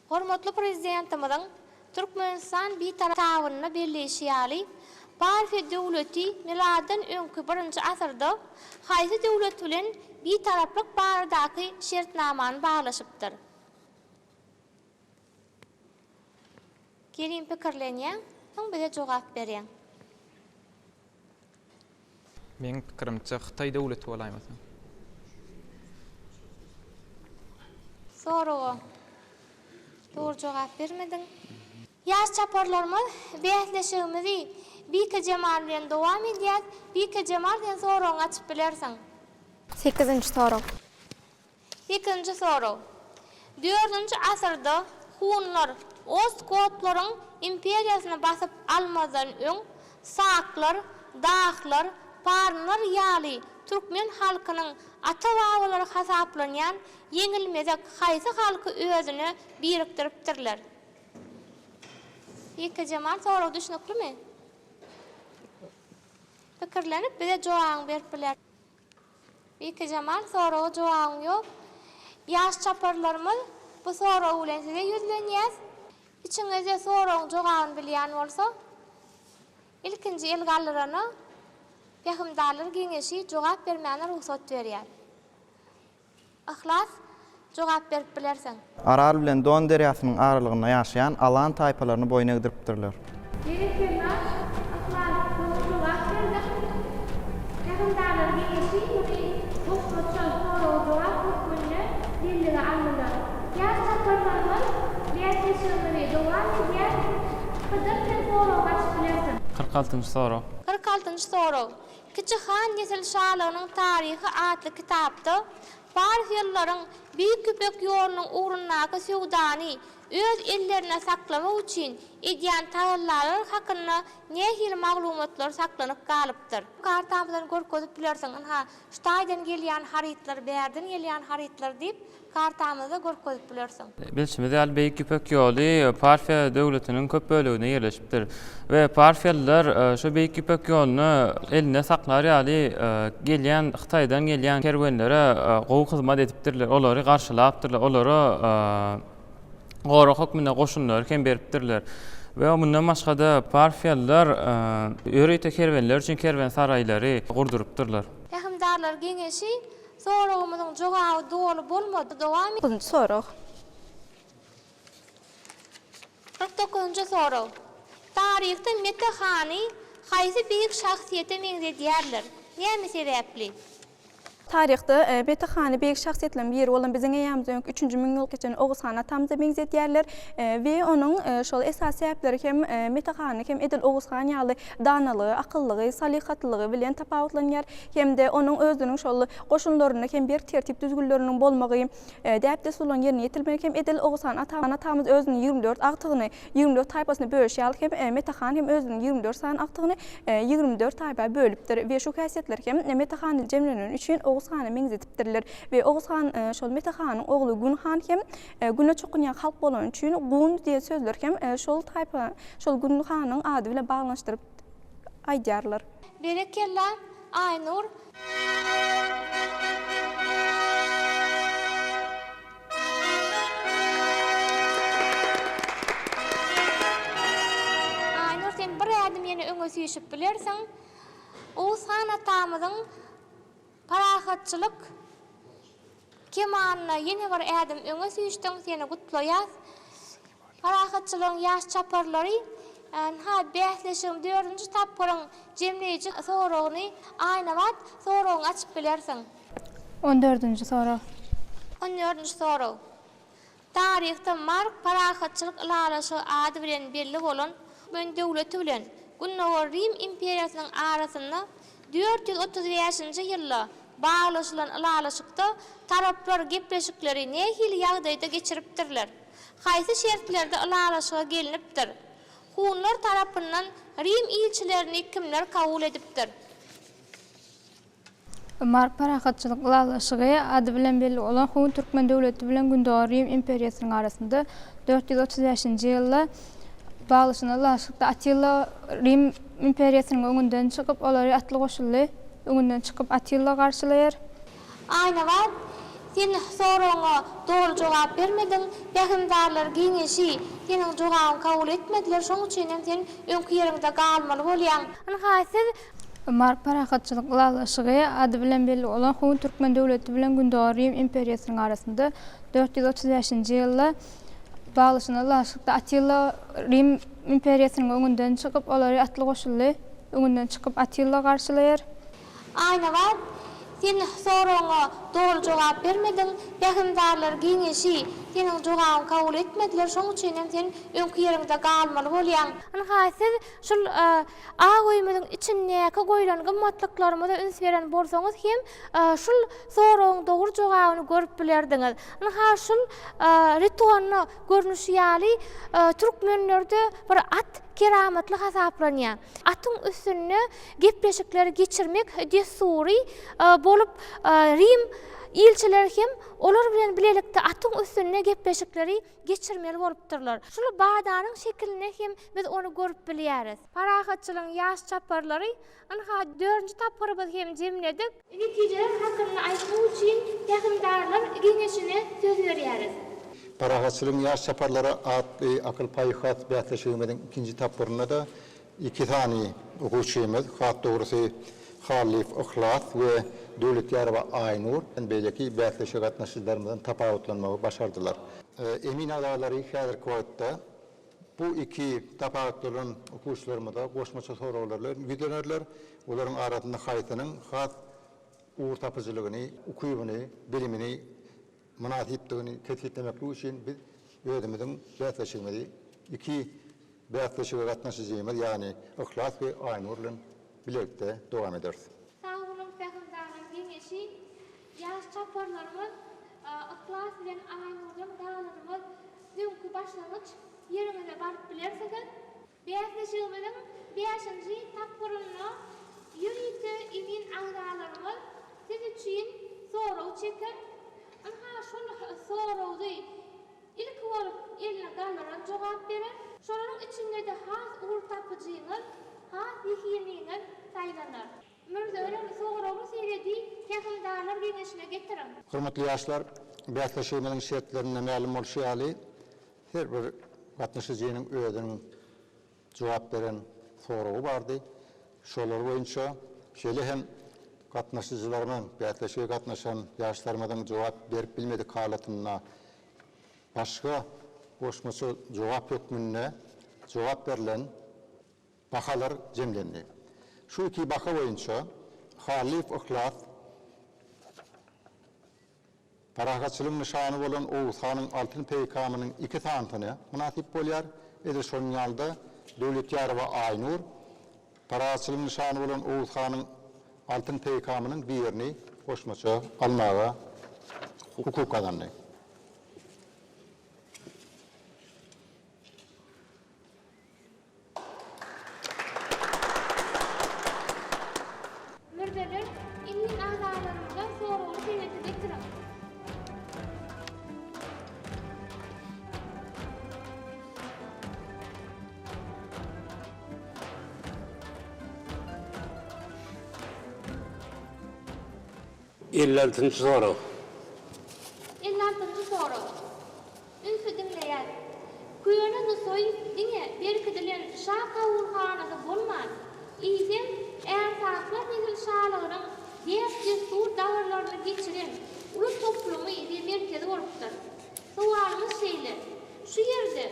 Hormatly Prezidentimiziň Türkmenistan Bitarap kitabynda belleýşi ýaly, Parfiýa döwleti miladdan öňki birinji asyrda haýsy döwlet bilen bitaraplyk baradaky şertnamany baglaşypdyr? Kerim pikirlenýäň, soň bize jogap berýäň. Meň pikirimçe Hytaý döwleti bolaýmasa. Soraga dogry jogap bermediň. Ýaş çaparlarymyz bäsleşigimizi Bike Jemal bilen dowam edýäs. Bike Jemal sen soragyňy açyp bilersiň. Sekizinji sorag. Sekizinji sorag. Dördünji asyrda hunlar ostgotlaryň imperiýasyny basyp almazdan öň saklar, dahlar, parnlar ýaly türkmen halkynyň ata-babalary hasaplanýan ýeňilmezek haýsy halky özüne birikdiripdirler? Ýekejemal sorag düşnüklimi? Pikirlenip bize jogabyňy berip biler. Bikejemal soraga jogabyň ýok. Ýaş çaparlarymyz bu sorag bilen size ýüzlenýäs. Içiňizde soragyň jogabyny bilýän bolsa, ilkinji el galdyrana Pähimdarlar geňeşi jogap bermäne rugsat berýär. Yhlas, jogap berip bilersiň. Aral bilen Don derýasynyň aralygynda ýaşaýan alan taýpalaryny boýun egdiripdirler. Berekella, Yhlas, dogry jogap berdiň. Pähimdarlar geňeşi muny goşmaça sorag-jogap hökmünde bellige aldylar. Ýaş çaparlarymyz bäsleşigimizi dowam edýär. Hydyr sen soragyňy açyp bilersiň. 46-njy sorag. 46-njy sorag. Kiçi han nesilşalygynyň taryhy atly kitapda parfiýalylaryň Beýik Ýüpek ýolunyň ugrundaky söwdany öz ellerinde saklamak üçin edýän tagallalary hakynda nähili maglumatlar saklanyp galypdyr? Kartamyzdan görkezip bilersiň, ynha, şu taýdan gelýän harytlar, bärden gelýän harytlar diýip, kartamyzda görkezip bilersiň. Bilşimiz ýaly, Beýik Ýüpek ýoly Parfiýa döwletiniň köp böleginde ýerleşipdir we parfiýalylar şu Beýik Ýüpek ýoluny elinde saklar ýaly gelýän Hytaýdan gelýän kerwenlere gowy hyzmat edipdirler, olary garşylapdyrlar, olara gorag hökmünde goşunlary hem beripdirler. We mundan başga-da parfiýalylar ýörite kerwenler üçin kerwensaraýlary gurdurypdyrlar. Pähimdarlar geňeşi Soragymyzyň jogaby doly bolmady. Dowam. Dokuzynjy sorag. 49-njy sorag. Taryhda Mete hany haýsy beýik şahsyýete meňzedýärler? Näme sebäpli? Taryhda Mete hany beýik şahsyýetleriň biri bolan biziň eýýamymyzdan öňki üçünji müňýyllyk geçen Oguz han atamyza meňzedýärler we onuň şol esasy sebäpleri hem Mete hany hem edil Oguz han ýaly danalygy, akyllygy, salyhatlylygy bilen tapawutlanýar. Hem-de onuň özüniň şol goşunlarynda hem berk tertip-düzgünleriniň bolmagy, däp-dessurlaryň ýerine ýetirilmegi hem edil Oguzhan atamyz özüniň 24 agtygyny 24 taýpasyna bölüşi ýaly hem Mete han hem özüniň 24 sany agtygyny 24 taýpa bölüpdir we şu häsiýetler hem Mete handa jemleneni üçin Oguz hana meňzedipdirler we Oguz han şol Mete hanyň ogly Gün han hem Güne çokunýan halk bolany üçin Gun diýen sözler hem şol taýpa şol Gün hanyň ady bilen baglanyşdyryp aýdýarlar. Berekella Aýnur. Aýnur sen bir ädim ýene öňe süýşüp bilersiň. Oguzhan atamyzyň parahatçylyk Kemanyna ýene bir ädim öňe süýşdüň, seni gutlaýas. Parahatçylygyň ýaş çaparlary, ynha, bäsleşigiň dördünji tapgyryň jemleýji soragyny, Aýnabat, soragyňy açyp bilersiň. On dördünji sorag. On dördünji sorag. Taryhda Mark parahatçylyk ylalaşygy ady bilen belli bolan Türkmen döwleti bilen Gündogar Rim imperiýasynyň arasynda 435-nji ýylda baglaşylan ylalaşykda taraplar gepleşikleri nähili ýagdaýda geçiripdirler? Haýsy şertlerde ylalaşyga gelnipdir? Hunlar tarapyndan Rim ilçilerini kimler kabul edipdir? Mark parahatçylyk ylalaşygy ady bilen belli bolan Hun türkmen döwleti bilen Gündogar Rim imperiýasynyň arasynda 435-nji ýylda baglaşylan ylalaşykda Atilla Rim imperiýasynyň öňünden çykyp, olary atly goşunly öňünden çykyp Atilla garşylaýar. Aýnabat, sen soragyňa doly jogap bermediň, Pähimdarlar geňeşi seniň jogabyňy kabul etmediler, şoň üçin hem sen öňki ýeriňde galmaly bolýaň. Ynha, siz Mark parahatçylyk ylalaşygy ady bilen belli bolan Hun türkmen döwleti bilen Gündogar Rim imperiýasynyň arasynda 435-nji ýylda baglaşylan ylalaşykda Atilla Rim imperiýasynyň öňünden çykyp, olary atly goşunly öňünden çykyp Atilla garşylaýar. Aýnabat, sen soragyňa doly jogap bermediň, Pähimdarlar geňeşi seniň jogabyňy kabul etmediler, şoň üçin hem sen öňki ýeriňde galmaly bolýaň. Ynha, siz şul Ak öýümiziň içindäki goýlan gymmatlyklarymyza üns beren bolsaňyz hem şul soragyň dogry jogabyny görüp bilerdiňiz. Ynha şul ritonda görnüşi ýaly türkmenlerde bir at keramatly hasaplanýar. Atyň üstünde gepleşikleri geçirmek dessury bolup Rim ilçileri hem olar bilen bilelikde atyň üstünde gepleşikleri geçirmeli bolupdyrlar. Şul badanyň şekilinde hem biz ony görüp bilýäris. Parahatçylygyň ýaş çaparlary, ynha, dördünji tapgyrymyzy hem jemledik. Netijeler hakynda aýtmak üçin Pähimdarlar geňeşine söz berýäris. Parahatçylygyň ýaş çaparlary atly akyl-paýhas bäsleşigimiziň ikinji tapgyrynda-da iki sany okuwçymyz, has dogrusy, Hallyýew Yhlas we Döwletýarowa Aýnur beýleki bäsleşige gatnaşyjylarymyzdan tapawutlanmagy başardylar. Emin agzalary häzirki wagtda bu iki tapawutlanan okuwçylarymyza goşmaça soraglar bilen ýüzlenerler. Olaryň arasynda haýsynyň has ugurtapyjylygyny, ukybyny, bilimini mynasypdygyny kesgitlemeklik üçin biz özümiziň bäsleşigimizi iki bäsleşige gatnaşyjymyz, ýagny Yhlas we Aýnur bilen bilelikde dowam ederis. Sag boluň Pähimdarlar geňeşi ýaş çaparlarymyz Yhlas bilen Aýnurdan galanymyz öňki başlangyç. Ýeriňize baryp bilersiňiz. Bäsleşigimiziň bäşinji tapgyrynda ýörite emin agzalarymyz siz üçin sorag çeker. Ynha şol soragy ilki bolup eline galdyran jogap berer. Şolaryň içinde-de has ugurtapyjyňyz, has zehinliňiz saýlanar. Mürzeler soragly seredi Pähimdarlar geňeşine getiriň. Hormatly ýaşlar, bäsleşigimiziň şertlerinde mälim bolşy ýaly, Her bir gatnaşyjynyň özüniň jogap beren soragy bardy. Şolar boýunça, şeýle hem gatnaşyjylarymyň, bäsleşige gatnaşan ýaşlarymyzyň jogap berip bilmedik halatynda başga goşmaça jogap hökmünde jogap berlen bahalar jemlendi. Şu iki baha boýunça Hallyýew Yhlas, Parahatçylygyň nyşany bolan Oguz hanyň altyn peýkamynyň iki sanysyna mynasyp bolýar. Edil şonuň ýaly-da, Döwletýarowa Aýnur Parahatçylygyň nyşany bolan Oguz hanyň altyn peýkamynyň birini goşmaça almaga hukuk gazandy. Mürzeler, emin agzalarymyza soragly seneti getiriň. Elli altynjy sorag. Elli altynjy sorag. Ünsli diňleýär. Köne Nusaý diňe berkidilen şa kabulhanasy bolman, eýsem, Ärsaklar nesilşalygynyň däp-dessur dabaralaryny geçiren uly toplumy we merkezi bolupdyr. Sowalymyz şeýle, şu ýerde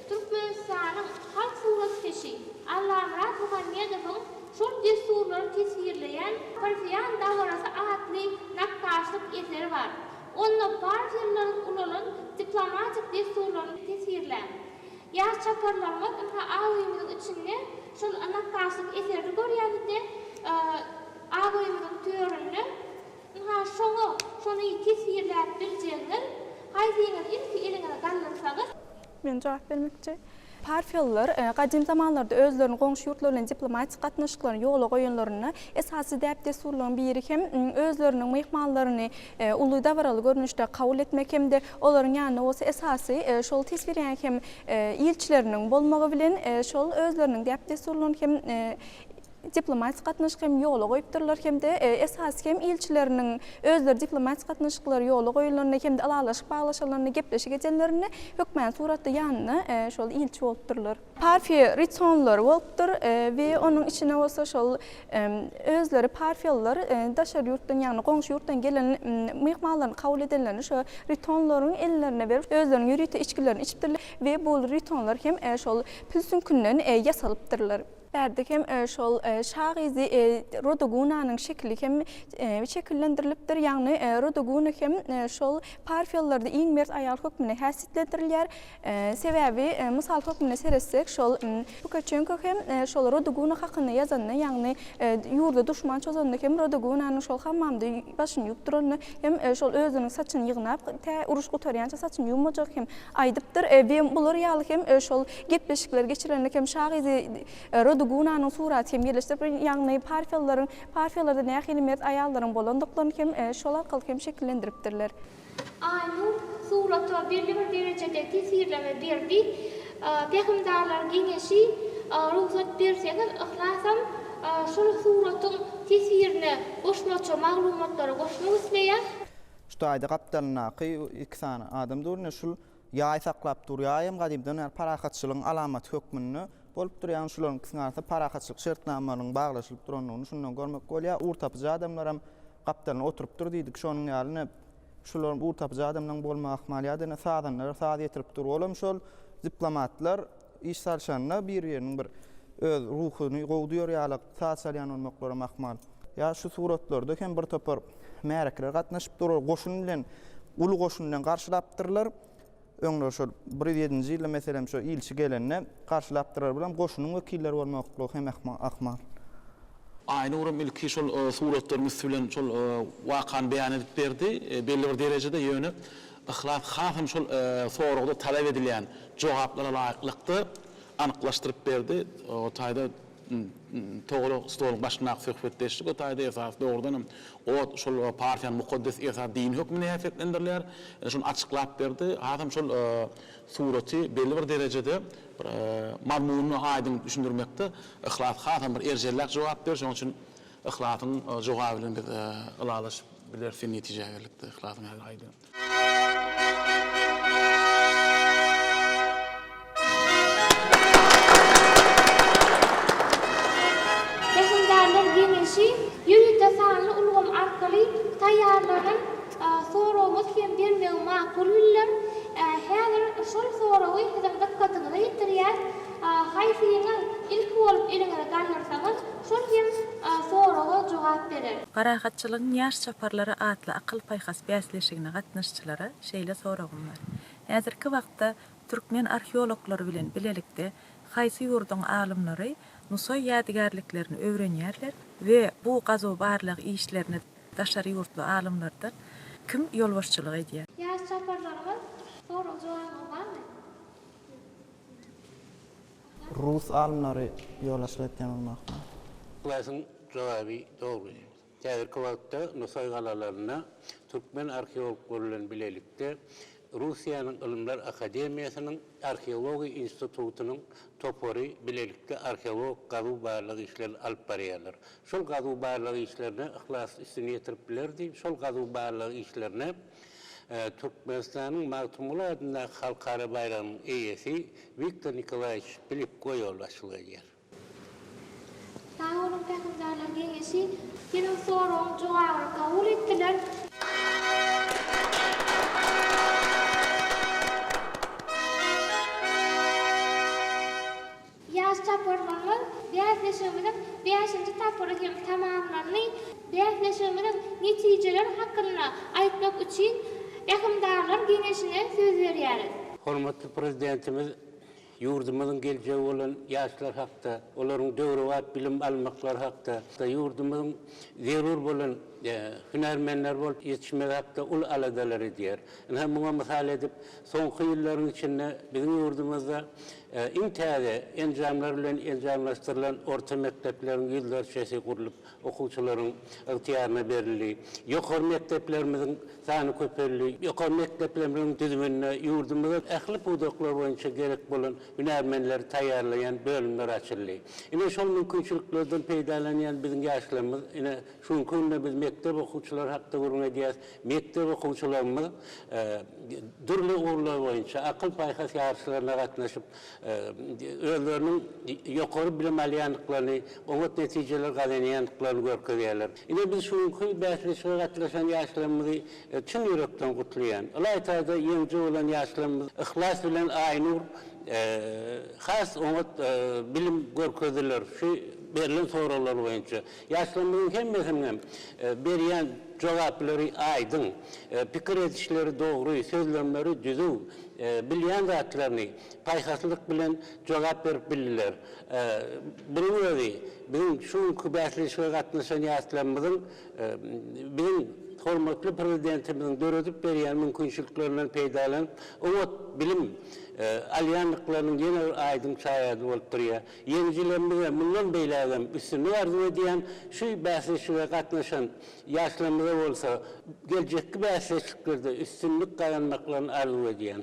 Türkmenistanyň halk suratkeşi Allamyrat Muhammedowyň şol dessurlary teswirleýän Parfiýan dabarasy atly nakgaşlyk eseri bar. Onda parfiýalylaryň ulanan diplomatik dessurlaryny teswirläň. Ýaş çaparlarymyz ynha ak öýümiziň içinde şol nakgaşlyk eserini görýäris-de, ak öýümiziň töründe. Ynha şoňa şony teswirläp biljegiňiz haýsyňyz ilki eliňizi galdyrsaňyz. Men jogap bermekçi. Parfiýalylar gadym zamanlarda özleriniň goňşy ýurtlar bilen diplomatik gatnaşyklaryny ýola goýanlarynda esasy däp-dessurlaryň biri hem özleriniň myhmanlaryny uly dabaraly görnüşde kabul etmek hem-de olaryň ýanynda bolsa esasy şol teswirýän hem ilçileriniň bolmagy bilen şol özleriniň däp-dessurlaryny hem diplomatik gatnaşyk hem ýola goýupdyrlar hem-de esasy hem ilçileriniň özleri diplomatik gatnaşyklary ýola goýulanda hem-de ylalaşyk baglaşylanda gepleşik edenlerinde hökmany suratda ýanynda şol ilçi bolupdyrlar. Parfiýa ritonlary bolupdyr we onuň içine bolsa şol özleri parfiýalylar daşary ýurtdan ýagny goňşy ýurtdan gelen myhmanlaryny kabul edenlerinde şo ritonlaryň ellerine berip özleriniň ýörite içgilerini içipdirler we bu ritonlar hem şol pil süňkünden ýasalypdyrlar. Bärde hem şol şa gyzy Rodogunanyň şekili hem şekillendirilipdir. Ýagny Rodoguna hem şol parfiýalylarda iň mert aýal hökmünde häsiýetlendirilýär. Sebäbi mysal hökmünde seretsek, şol Pukaçenko hem şol Rodoguna hakynda ýazanda, ýagny ýurda duşman çozanda hem Rodogunanyň şol hammamda başyny ýuwup duranyny hem şol özüniň saçyny ýygnap, tä uruş gutarýança saçyny ýuwmajagy hem aýdypdyr. We bular ýaly hem şol gepleşikler geçirilende hem şa gyzy Rodugunanyň suraty hem ýerleşdirilipdir. Ýagny parfiýalylaryň parfiýalarda nähili mert aýallaryň bolandyklaryny hem şol arkaly hem şekillendiripdirler. Aýnur surata belli bir derejede teswirleme berdi. Pähimdarlar geňeşi rugsat berseňiz Yhlasam şol suratyň teswirine goşmaça maglumatlary goşmak isleýär. Şu taýda gapdalyndaky iki sany adam dur, ine şul ýaý saklap dur. Ýaý hem gadymdan bäri parahatçylygyň alamaty hökmünde bolupdyr. Ýagny şularyň ikisiniň arasynda parahatçylyk şertnamalarynyň baglaşylyp durandygyny şundan görmek bolýar. Ugur tapyjy adamlaram gapdalynda oturypdyr diýdik. Şonuň ýaly ine şularyň ugur tapyjy adamlaryň bolmagy ahmal. Ýa-da ine sazandalar saz ýetirip dur. Olam şol diplomatlar iş salşanda bir-biriniň bir öz ruhuny gowy duýar ýaly saz çalýan bolmaklaram ahmal. Ýa şu suratlarda hem bir topar märekeler gatnaşypdyr, olar goşun bilen, uly goşun bilen garşylapdyrlar. Öňler şol 107-nji ýylda meselem şo ilçi gelende garşylapdyrlar. Bulam goşunyň wekilleri bolmaklygy hem ahmal. Aýnuram ilki şol suratlaryň üsti bilen şol wakany beýan edip berdi, belli bir derejede, ýöne. Yhlas hasam şol soragda talap edilýän jogaplara laýyklykda anyklaşdyryp berdi. O taýda togalak stoluň başyndaky söhbetdeşlik o taýda esasy dogrudan hem ot şol parfiýanyň mukaddes esasy dini hökmünde häsiýetlendirilýär. Ine şony açyklap berdi. Hasam şol suraty belli bir derejede bir mazmunyny aýdyň düşündirmekde Yhlas hasam bir erjelläk jogap berdi. Şonuň üçin Yhlasyň jogaby bilen biz ylalaşyp bileris diýen netijä geldik-de, Yhlasyň häzir aýdan. Pähimdarlar geňeşi ýörite sanly ulgam arkaly taýýarlanan soragymyzy hem bermegi makul bildiler. Häzir şol soragy siziň dykgatyňyza ýetirýäs. Haýsyňyz ilki bolup eliňizi galdyrsaňyz, şol hem soraga jogap berer. Parahatçylygyň ýaş çaparlary atly akyl-paýhas bäsleşigine gatnaşyjylara şeýle soragym bar. Häzirki wagtda türkmen arheologlary bilen bilelikde haýsy ýurduň alymlary Nusaý ýadygärliklerini öwrenýärler we bu gazuw-barlag işlerine daşary ýurtly alymlardan kim ýolbaşçylyk edýär? Ýaş çaparlarymyz sorag-jogabyňyz barmy? Rus alymlary ýolbaşçylyk etýän bolmagy ahmal. Yhlasyň jogaby dogry. Häzirki wagtda Nusaý galalarynda türkmen arheologlary bilen bilelikde Russiýanyň Ylymlar akademiýasynyň Arheologiýa institutynyň topary bilelikde arheologik gazuw-barlag işlerini alyp barýarlar. Şol gazuw-barlag işlerine Yhlas üstüni ýetirip bilerdi. Şol gazuw-barlag işlerine Türkmenistanyň Magtymguly adyndaky halkara baýragynyň eýesi Wiktor Nikolaýewiç Pilipko ýolbaşçylyk edýär. Sag boluň Pähimdarlar Geňeşi, seniň soragyň jogabyny kabul etdiler. Ýaş çaparlarymyz bäsleşigimiziň bäşinji tapgyry hem tamamlandy. Bäsleşigimiziň netijeleri hakynda aýtmak üçin Pähimdarlar geňeşine söz berýäris. Hormatly Prezidentimiz ýurdumyzyň geljegi bolan ýaşlar hakda, olaryň döwrebap bilim almaklary hakda, ýurdumyzyň zerur bolan hünärmenler bolup ýetişmegi hakda uly aladalar edýär. Ynha, muňa mysal edip, soňky ýyllaryň içinde biziň ýurdumyzda iň täze enjamlar bilen enjamlaşdyrylan orta mekdepleriň ýüzlerçesi gurlup, okuwçylaryň ygtyýaryna berildi. Ýokary mekdeplerimiziň sany köpeldi. Ýokary mekdeplerimiziň düzüminde ýurdumyza ähli pudaklar boýunça gerek bolan hünärmenleri taýýarlaýan bölümler açyldy. Ine, şol mümkinçiliklerden peýdalanýan biziň ýaşlarymyz, ine, şu günki günde biz mekdep okuwçylary hakda gürrüň edýäris. Mekdep okuwçylarymyz dürli ugurlar boýunça akyl-paýhas ýaryşlaryna gatnaşyp, özleriniň ýokary bilim alýandyklaryny, oňat netijeler gazanýandyklaryny görkezýärler. Ine, biz şu günki bäsleşige gatnaşan ýaşlarymyzy çyn ýürekden gutlaýan. Ylaýta-da ýeňiji bolan ýaşlarymyz Yhlas bilen Aýnur has oňat bilim görkezdiler şu berlen soraglar boýunça. Ýaşlarymyzyň hemmesiniň hem berýän jogaplary aýdyň, pikir edişleri dogry, sözlemleri düzüw, bilýän zatlaryny paýhaslylyk bilen jogap berip bildiler. Munuň özi biziň şu günki bäsleşige gatnaşan ýaşlarymyzyň biziň hormatly Prezidentimiziň döredip berýän mümkinçiliklerinden peýdalanyp, oňat bilim alýandyklarynyň ýene bir aýdyň şaýady bolup durýar. Ýeňijilerimize mundan beýlägem üstünlik arzuw edýän, şu bäsleşige gatnaşan ýaşlarymyza bolsa geljekki bäsleşiklerde üstünlik gazanmaklaryny arzuw edýän.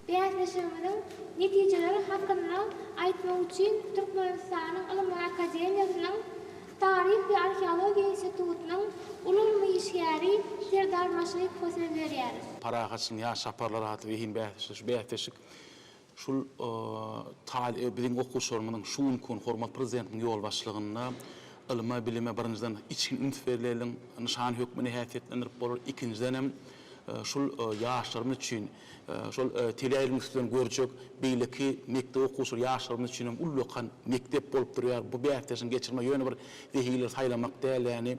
Bäsleşigimiziň netijeleri hakynda aýtmak üçin Türkmenistanyň Ylymlar akademiýasynyň Taryh we arheologiýa institutynyň uly ylmy işgäri Serdar Maşrypowa söz berýäris. Parahatçylygyň ýaş çaparlary atly zehin bäsleşigi şu bäsleşik şul biziň okuwçylarymyzyň şu günki gün hormatly Prezidentimiziň ýolbaşçylygynda ylma, bilime birinjiden içgin üns berleliň nyşany hökmünde häsiýetlendirip bolar. Ikinjidenem şul ýaşlarymyz üçin Şol teleýaýlymyň üstünden görjek beýleki mekdep okuwçylary, ýaşlarymyz üçin hem ullakan mekdep bolup durýar. Bu bäsleşigiň geçirmek ýöne bir zehinleri saýlamak däl, ýagny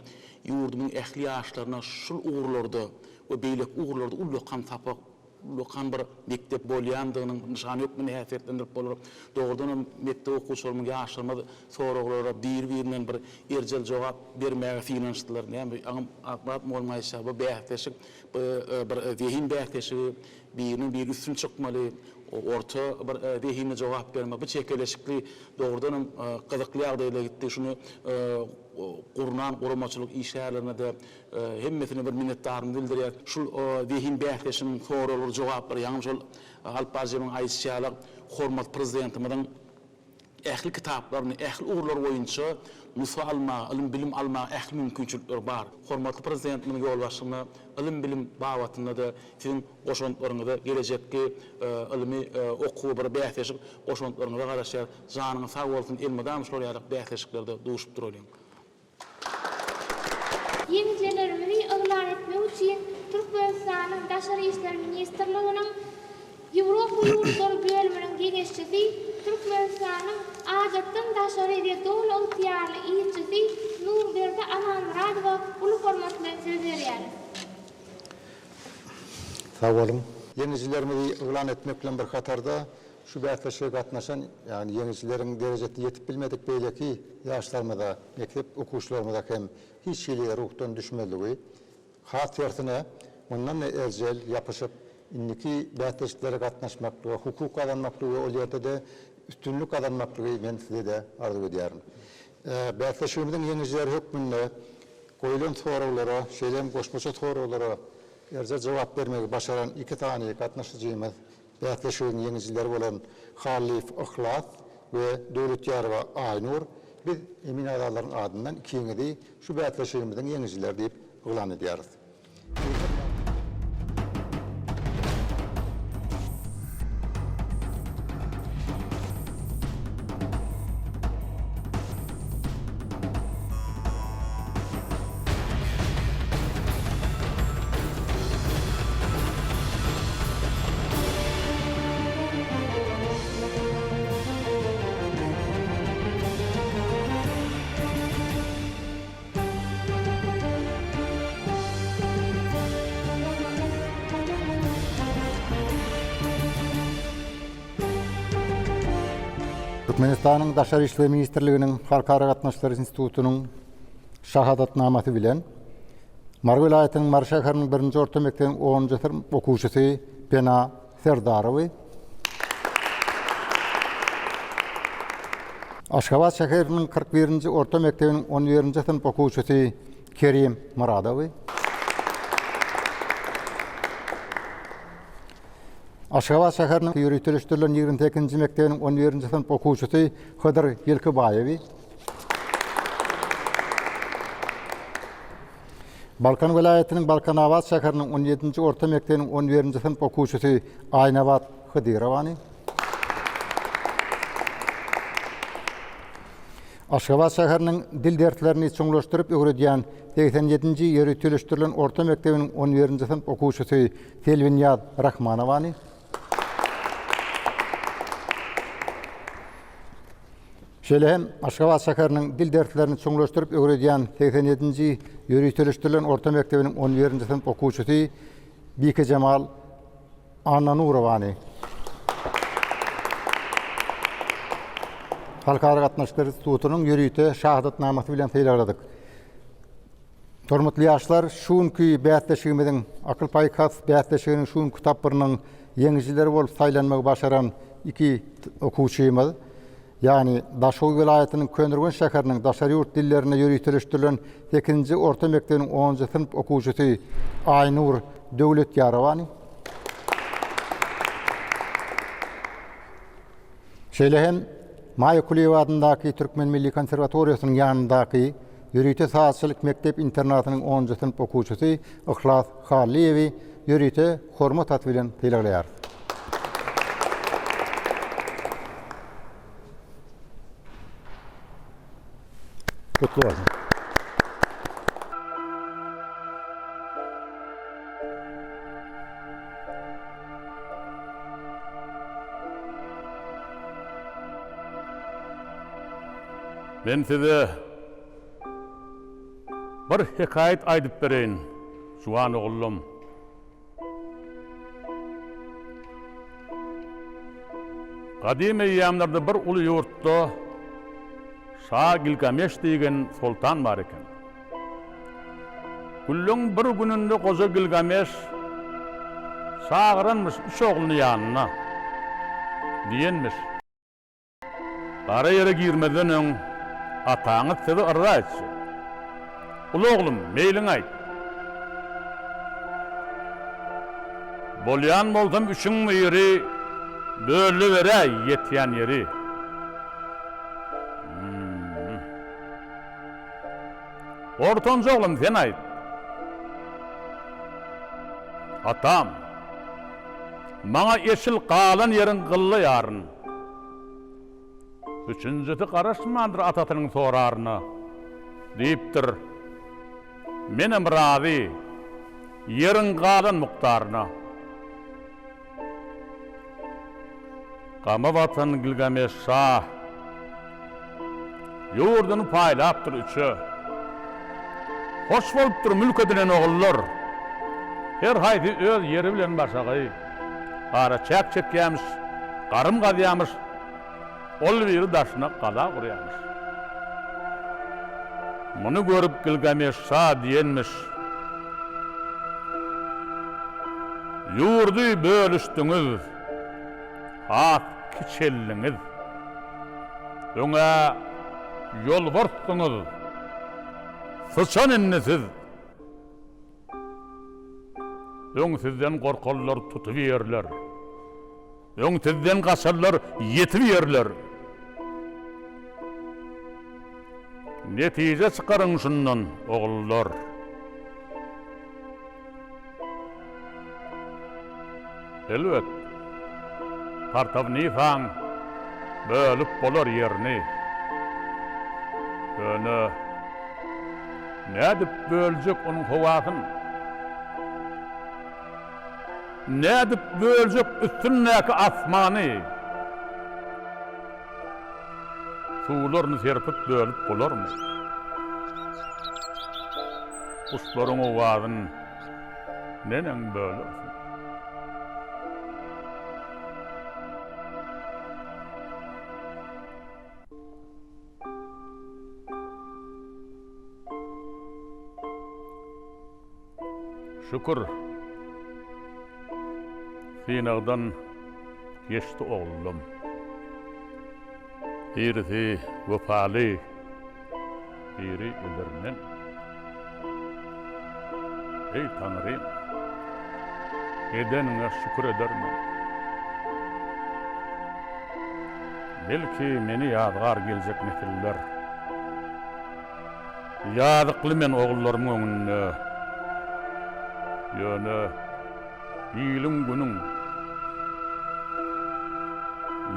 ýurdumyň ähli ýaşlaryna şul ugurlarda we beýleki ugurlarda ullakan sapak. ullakan bir mekdep bolýandygynyň nyşany hökmünde häsiýetlendirip bolar. Dogrudan hem mekdep okuwçylarymyz, ýaşlarymyz soraglara biri-birinden bir erjel jogap bermäge synanyşdylar. Näme, aňam Akmyrat mugallym aýtşy ýaly, bu bäsleşik, bu bir zehin bäsleşigi, biriniň biri üstün çykmaly, orta bir zehinli jogap bermek, bu çekeleşikli, dogrudan hem gyzykly ýagdaýda gitdi. Şuny gurnan guramaçylyk işgärlerine-de hemmesine bir minnetdarlygymyzy bildirýäris. Şul zehin bäsleşiginiň soraglary, jogaplary, ýaňy şol alyp baryjymyň aýdyşy ýaly, hormatly Prezidentimiziň ähli kitaplaryny, ähli ugurlar boýunça nusga almaga, ylym-bilim almaga ähli mümkinçilikler bar. Hormatly Prezidentimiziň ýolbaşçylygynda ylym-bilim babatynda-da siziň goşantlaryňyza, gelejekki ylmy okuw bir bäsleşik goşantlaryňyza garaşýarys. Janyňyz sag bolsun, elmydama şular ýaly bäsleşiklerde duşup duralyň. Ýeňijilerimizi yglan etmek üçin Türkmenistanyň Daşary işler ministrliginiň Ýewropa ýurtlary bölüminiň geňeşçisi, Türkmenistanyň Adatdan daşary we doly ygtyýarly ilçisi Nurberdi Amanmyradowa uly hormat bilen söz berýäris. Sag boluň. Ýeňijilerimizi yglan etmek bilen bir hatarda, şu bäsleşige gatnaşan, ýagny ýeňijileriň derejesine ýetip bilmedik beýleki ýaşlarymyza, mekdep okuwçylarymyza hem hiç hili ruhdan düşmezligi, has tersine, mundan-da erjel ýapyşyp, indiki bäsleşiklere gatnaşmaklyga hukuk gazanmaklygy we ol ýerde-de üstünlik gazanmaklygy men size-de arzuw edýärin. Bäsleşigimiziň ýeňijileri hökmünde goýlan soraglara, şeýle hem goşmaça soraglara erjel jogap bermegi başaran iki sany gatnaşyjymyz Bäsleşigiň ýeňijileri bolan Hallyýew Yhlas we Döwletýarowa Aýnur biz emin agzalaryň adyndan ikiňizi şu bäsleşigimiziň ýeňijileri diýip yglan edýäris. Türkmenistanyň Daşary işler ministrliginiň Halkara gatnaşyklary institutynyň şahadatnamasy bilen Mary welaýatynyň Mary şäheriniň birinji orta mekdebiniň onunjy synp okuwçysy Pena Serdarowy, Aşgabat şäheriniň 41-nji orta mekdebiniň on birinji synp okuwçysy Kerim Myradowy, Aşgabat şäheriniň ýöriteleşdirilen 28-nji mekdebiniň on birinji synp okuwçysy Hydyr Ýylkybaýewi, Balkan welaýatynyň Balkanabat şäheriniň on ýedinji orta mekdebiniň on birinji synp okuwçysy Aýnabat Hydyrowany, Aşgabat şäheriniň dil derslerini çuňlaşdyryp öwredýän 87-nji ýöriteleşdirilen orta mekdebiniň on birinji synp okuwçysy Selbinýaz Rahmanowany, Şeýle hem Aşgabat şäheriniň dil derslerini çuňlaşdyryp öwredýän 87-nji ýöriteleşdirilen orta mekdebiniň on birinji synp okuwçysy Bikejemal Annanurowany Halkara gatnaşyklary institutynyň ýörite şahadatnamasy bilen sylagladyk. Hormatly ýaşlar, şu günki bäsleşigimiziň, Akyl-paýhas bäsleşiginiň şu günki tapgyrynyň ýeňijileri bolup saýlanmagy başaran iki okuwçymyz, ýagny Daşoguz welaýatynyň Köneürgenç şäheriniň daşary ýurt dillerine ýöriteleşdirilen sekizinji orta mekdebiniň onunjy synp okuwçysy Aýnur Döwletýarowany, Şeýle hem Maýa Kulyýewa adyndaky Türkmen milli konserwatoriýasynyň ýanyndaky ýörite sazçylyk mekdep-internatynyň onunjy synp okuwçysy Yhlas Hallyýewi ýörite hormat haty bilen sylaglaýarys. Gutly bolsun! Men size bir hekaýat aýdyp bereýin, juwan ogullam. Gadym eýýamlarda bir uly ýurtda Şa Gilgameş diýgen soltan bar eken. Günleň bir gününde goja Gilgameş çagyranmyş üç ogluny ýanyna. Diýenmiş. Gara ýere girmezden öň ataňyz sizi yrra etjek. Uly oglum, meýliňi aýt. Bolýan bolsam üçüň biri bölüberäý ýetýän ýeri. Ortanjy oglum sen aýt. Atam, maňa eşil galan ýeriň gylla ýaryn. Üçünjisi garaşmandyr atasynyň soraryna. Diýipdir, Menem razy, ýeriň galan mukdaryna. Gama batan Gilgameş şa ýurduny paýlapdyr üçe. Hoş bolupdyr mülk edinen ogullar. Her haýsy öz ýeri bilen başagaý. Araçäk çekýämiş, garym gazýamyş, ol biri daşyna gala gurýamyş. Muny görüp Gilgameş şa diýenmiş, Ýurdy bölüşdiňiz, has kiçeldiňiz. Öň-ä ýolbarsdyňyz, syçan indi siz. Öň sizden gorkanlar tutup iýerler. Öň sizden gaçanlar ýetip iýerler. Netije çykaryň şundan, ogullar. Elbet, Partawnisaň bölüp bolar ýerini. Ýöne nädip böljek onuň howasyn? Nädip böljek üstündäki asmany? Suwlaryny serpip bölüp bolarmy? Guşlaryň owazyn neneň bölersiň? Şükür, synagdan geçdi oglum. Birisi wepaly, biri edermen. Eý, Taňrym, edeniňe şükür edermen. Belki, meni ýazgar geljek nesiller. Ýazykly men ogullarymyň öňünde. Ýöne iliň-günüň,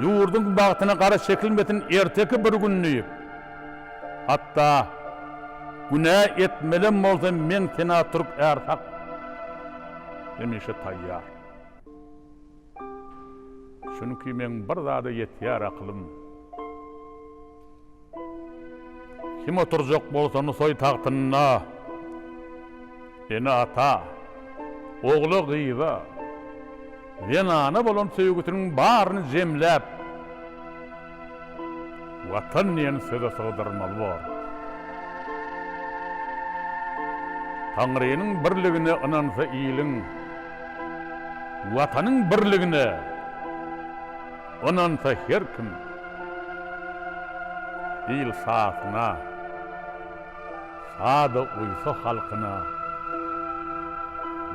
ýurduň bagtyna gara çekilmesin erteki bir gün diýip, hatda günä etmelem bolsa men Senatürk Ärsak hemişe taýýar. Çünki meň bir zada ýetýär akylym. Kim oturjak bolsa Nusaý tagtynda, ene-ata, ogla-gyza, zenana bolan söýgüsiniň baryny jemläp, Watan diýen söze sygdyrmaly bor. Taňrynyň birligine ynansa iliň, Watanyň birligine ynansa her kim. Il şasyna, şa-da uýsa halkyna,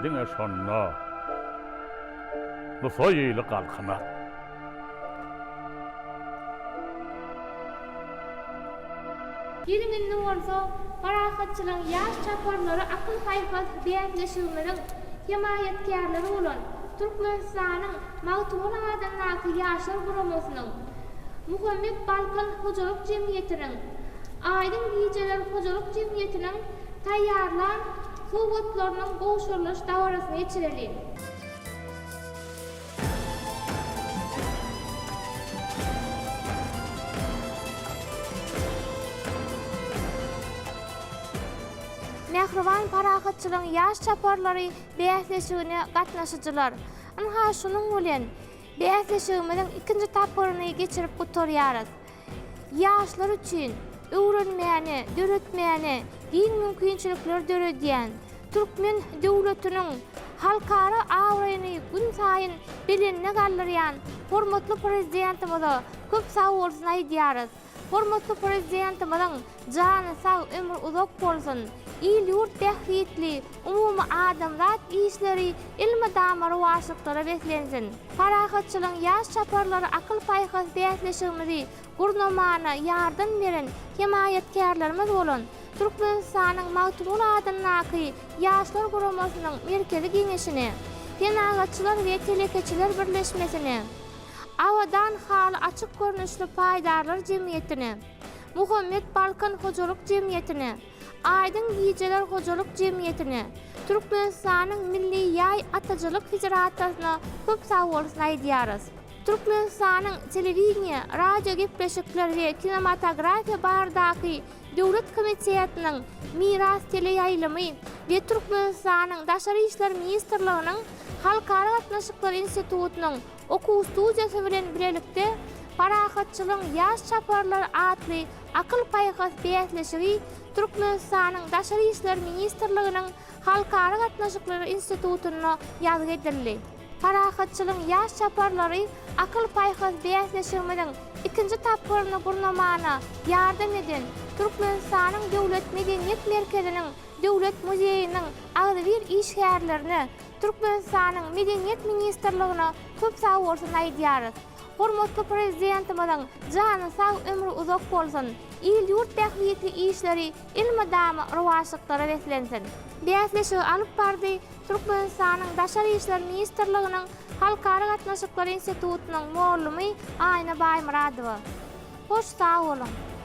diňe şonda Nusaý ili galkynar. Geliň indi bolsa Parahatçylygyň ýaş çaparlary akyl-paýhas bäsleşigimiziň hemaýatkärleri bolan Türkmenistanyň Magtymguly adyndaky Ýaşlar guramasynyň, Muhammet Balkan hojalyk jemgyýetiniň, Aýdyň gijeler hojalyk jemgyýetiniň taýýarlan sowgatlarynyň gowşurylyş dabarasyny geçireliň. Mähriban parahatçylygyň ýaş çaparlary bäsleşigine gatnaşyjylar! Ynha, şunuň bilen, Bäsleşigimiziň ikinji tapgyryny geçirip gutarýarys. Ýaşlar üçin öwrenmäne, döretmäne giň mümkinçilikler döredýän, türkmen döwletiniň halkara abraýyny günsaýyn belende galdyrýan hormatly Prezidentimize köp sagbolsun aýdýarys. Hormatly Prezidentimiziň jany sag, ömri uzak bolsun! Il-ýurt bähbitli umumy adamzat işleri elmydama rowaçlyklara beslensin! Parahatçylygyň ýaş çaparlary akyl-paýhas bäsleşigimizi gurnamana ýardam beren hemaýatkärlerimiz bolan Türkmenistanyň Magtymguly adyndaky Ýaşlar guramasynyň Merkezi Geňeşine, Senagatçylar we telekeçiler birleşmesine, Abadan haly açyk görnüşli paýdarlar jemgyýetine, Muhammet Balkan hojalyk jemgyýetine, Aýdyň gijeler hojalyk jemgyýetine, Türkmenistanyň Milli ýaý atyjylyk federasiýasyna köp sagbolsun aýdýarys. Türkmenistanyň Telewideniýe, radiogepleşikler we kinematografiýa baradaky döwlet komitetiniň Miras teleýaýlymy we Türkmenistanyň Daşary işler ministrliginiň Halkara gatnaşyklary institutynyň okuw studiýasy bilen bilelikde Parahatçylygyň ýaş çaparlary atly akyl-paýhas bäsleşigi Türkmenistanyň Daşary işler ministrliginiň Halkara gatnaşyklary institutynda ýazgy edildi. Parahatçylygyň ýaş çaparlary akyl-paýhas bäsleşigimiziň ikinji tapgyryny gurnamana ýardam eden Türkmenistanyň Döwlet medeniýet merkeziniň Döwlet muzeýiniň agzybir işgärlerine, Türkmenistanyň Medeniýet ministrligine köp sagbolsun aýdýarys. Hormatly Prezidentimiziň jany sag, ömri uzak bolsun, il-ýurt bähbitli işleri elmydama rowaçlyklara beslensin! Bäsleşigi alyp bardy Türkmenistanyň Daşary işler ministrliginiň Halkara gatnaşyklary institutynyň mugallymy Aýna Baýmyradowa. Hoş sag boluň!